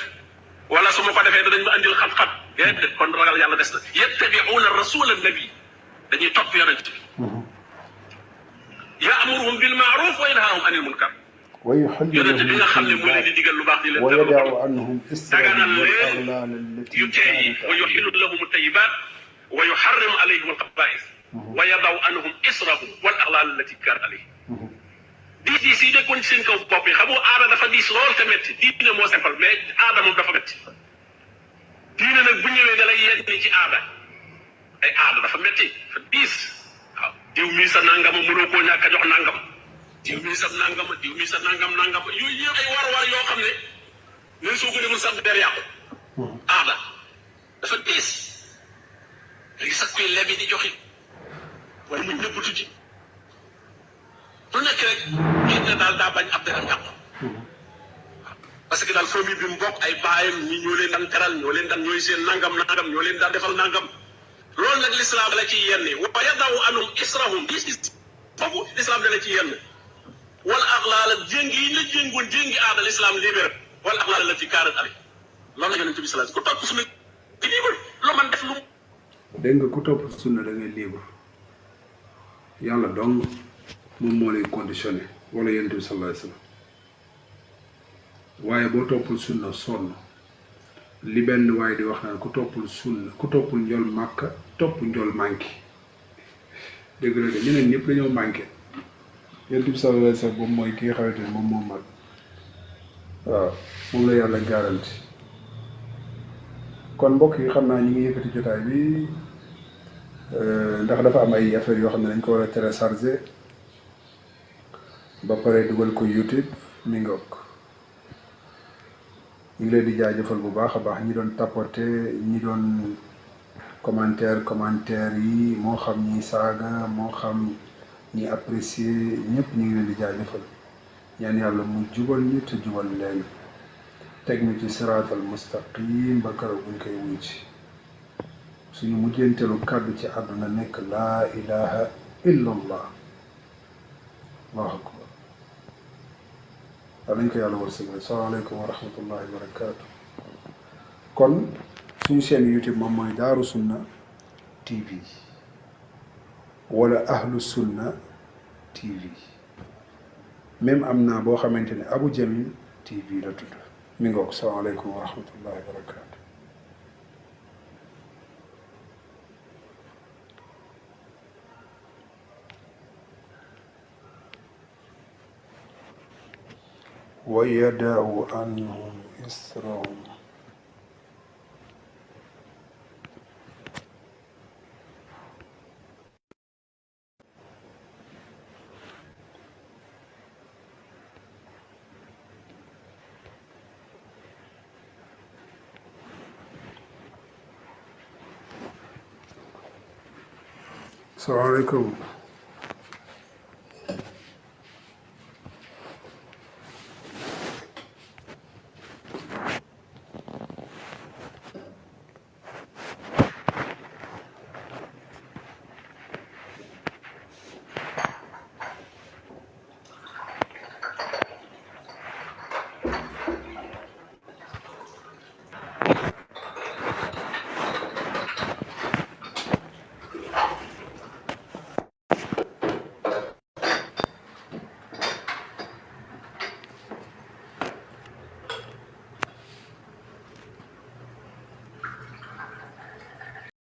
[SPEAKER 2] wala su ma ko defee danañ ma andil xam-xam déedéet kon ragal yàlla des na yattabi'una rasula nabi dañuy topp yonent bi ya'muruhum bil ma'ruf wa yanhahum anil munkar yonent bi nga xam ne moo leen di digal lu baax di leen tere daganal leen yu tey yi wa yuhillu lahum at-tayyibat wa yuharrimu alayhim al-khaba'ith wa yadaw anhum israhum wal aghlal allati kanat alayhim diis yi nekkoon ci seen kaw bopp yi xamoo aada dafa diis lool te métti diine moo simple mais aada moom dafa métti diine nag bu ñëwee da lay yenn ci aada ay aada dafa métti dafa diis waaw diw mii sa nangama mënoo koo ñàkk a jox nangam diw mii sa nangama diw mii sa nangam yooyu yëpp ay war-war yoo xam ne même soo ko deful sax der yàqu aada dafa diis léegi sax kuy lebi di joxe wala mu nëbbatu ci lu nekk rek nit ne daal daa bañ ab deram yàqu parce que daal famille bi mu bokk ay baayam ñi ñoo leen daan teral ñoo leen daan ñooy seen nangam ñoo leen daan defal nangam loolu nag l'islam la ci yenn wa yadaw anhum israhum foofu l'islam da la ci yenn wala aghlaal jéngi yi la jéngoon jéngi aada l'islam libéré wala aghlaal la ci kaarat ali loolu la yonent bi sallallahu alayhi wasallam ku topp sunna di libre loo man def lu
[SPEAKER 5] dégg nga ku topp sunna da ngay libre yàlla dong moom moo lay conditionné wala yonent bi sallallahu alayhi wasallam waaye boo toppul sunna sonn li benn waaye di wax naan ku toppul sunna ku toppul njol màkka topp njol manqué dégg nga de ñeneen ñëpp dañoo manqué yonent bi sallallahu alayhi wasallam moom mooy ki nga xamante ne moom moo mag waaw moom la yàlla garanti kon mbokk yi xam naa ñi ngi yëkkati jotaay bi ndax dafa am ay affaires yoo xam ne dañ ko war a télécharger ba pare dugal ko YouTube mi ngoog ñu ngi leen di jaajëfal bu baax a baax ñi doon tapoter ñi doon commentaire yi moo xam ñi saaga moo xam ñi apprécier ñëpp ñu ngi leen di jaajëfal ñaan yàlla mu jubal ñu te jubal leen teg ñu ci siraatal mustaqim ba keroog buñ koy wuy ci suñu mujjanteelu kàddu ci àdduna nekk laa ilaha illa allah allahu akbar waaw nañ ko yàlla wërsëgal salaamaaleykum wa rahmatullahi wa barakaatu kon suñu chaîne YouTube moom mooy Daaru Sunna TV wala Ahlu Sunna TV même am naa boo xamante ne Abu Jamil TV la tudd mi ngoog salaamaaleykum wa rahmatullahi wa barakaatu ويدع عنهم إسرهم السلام عليكم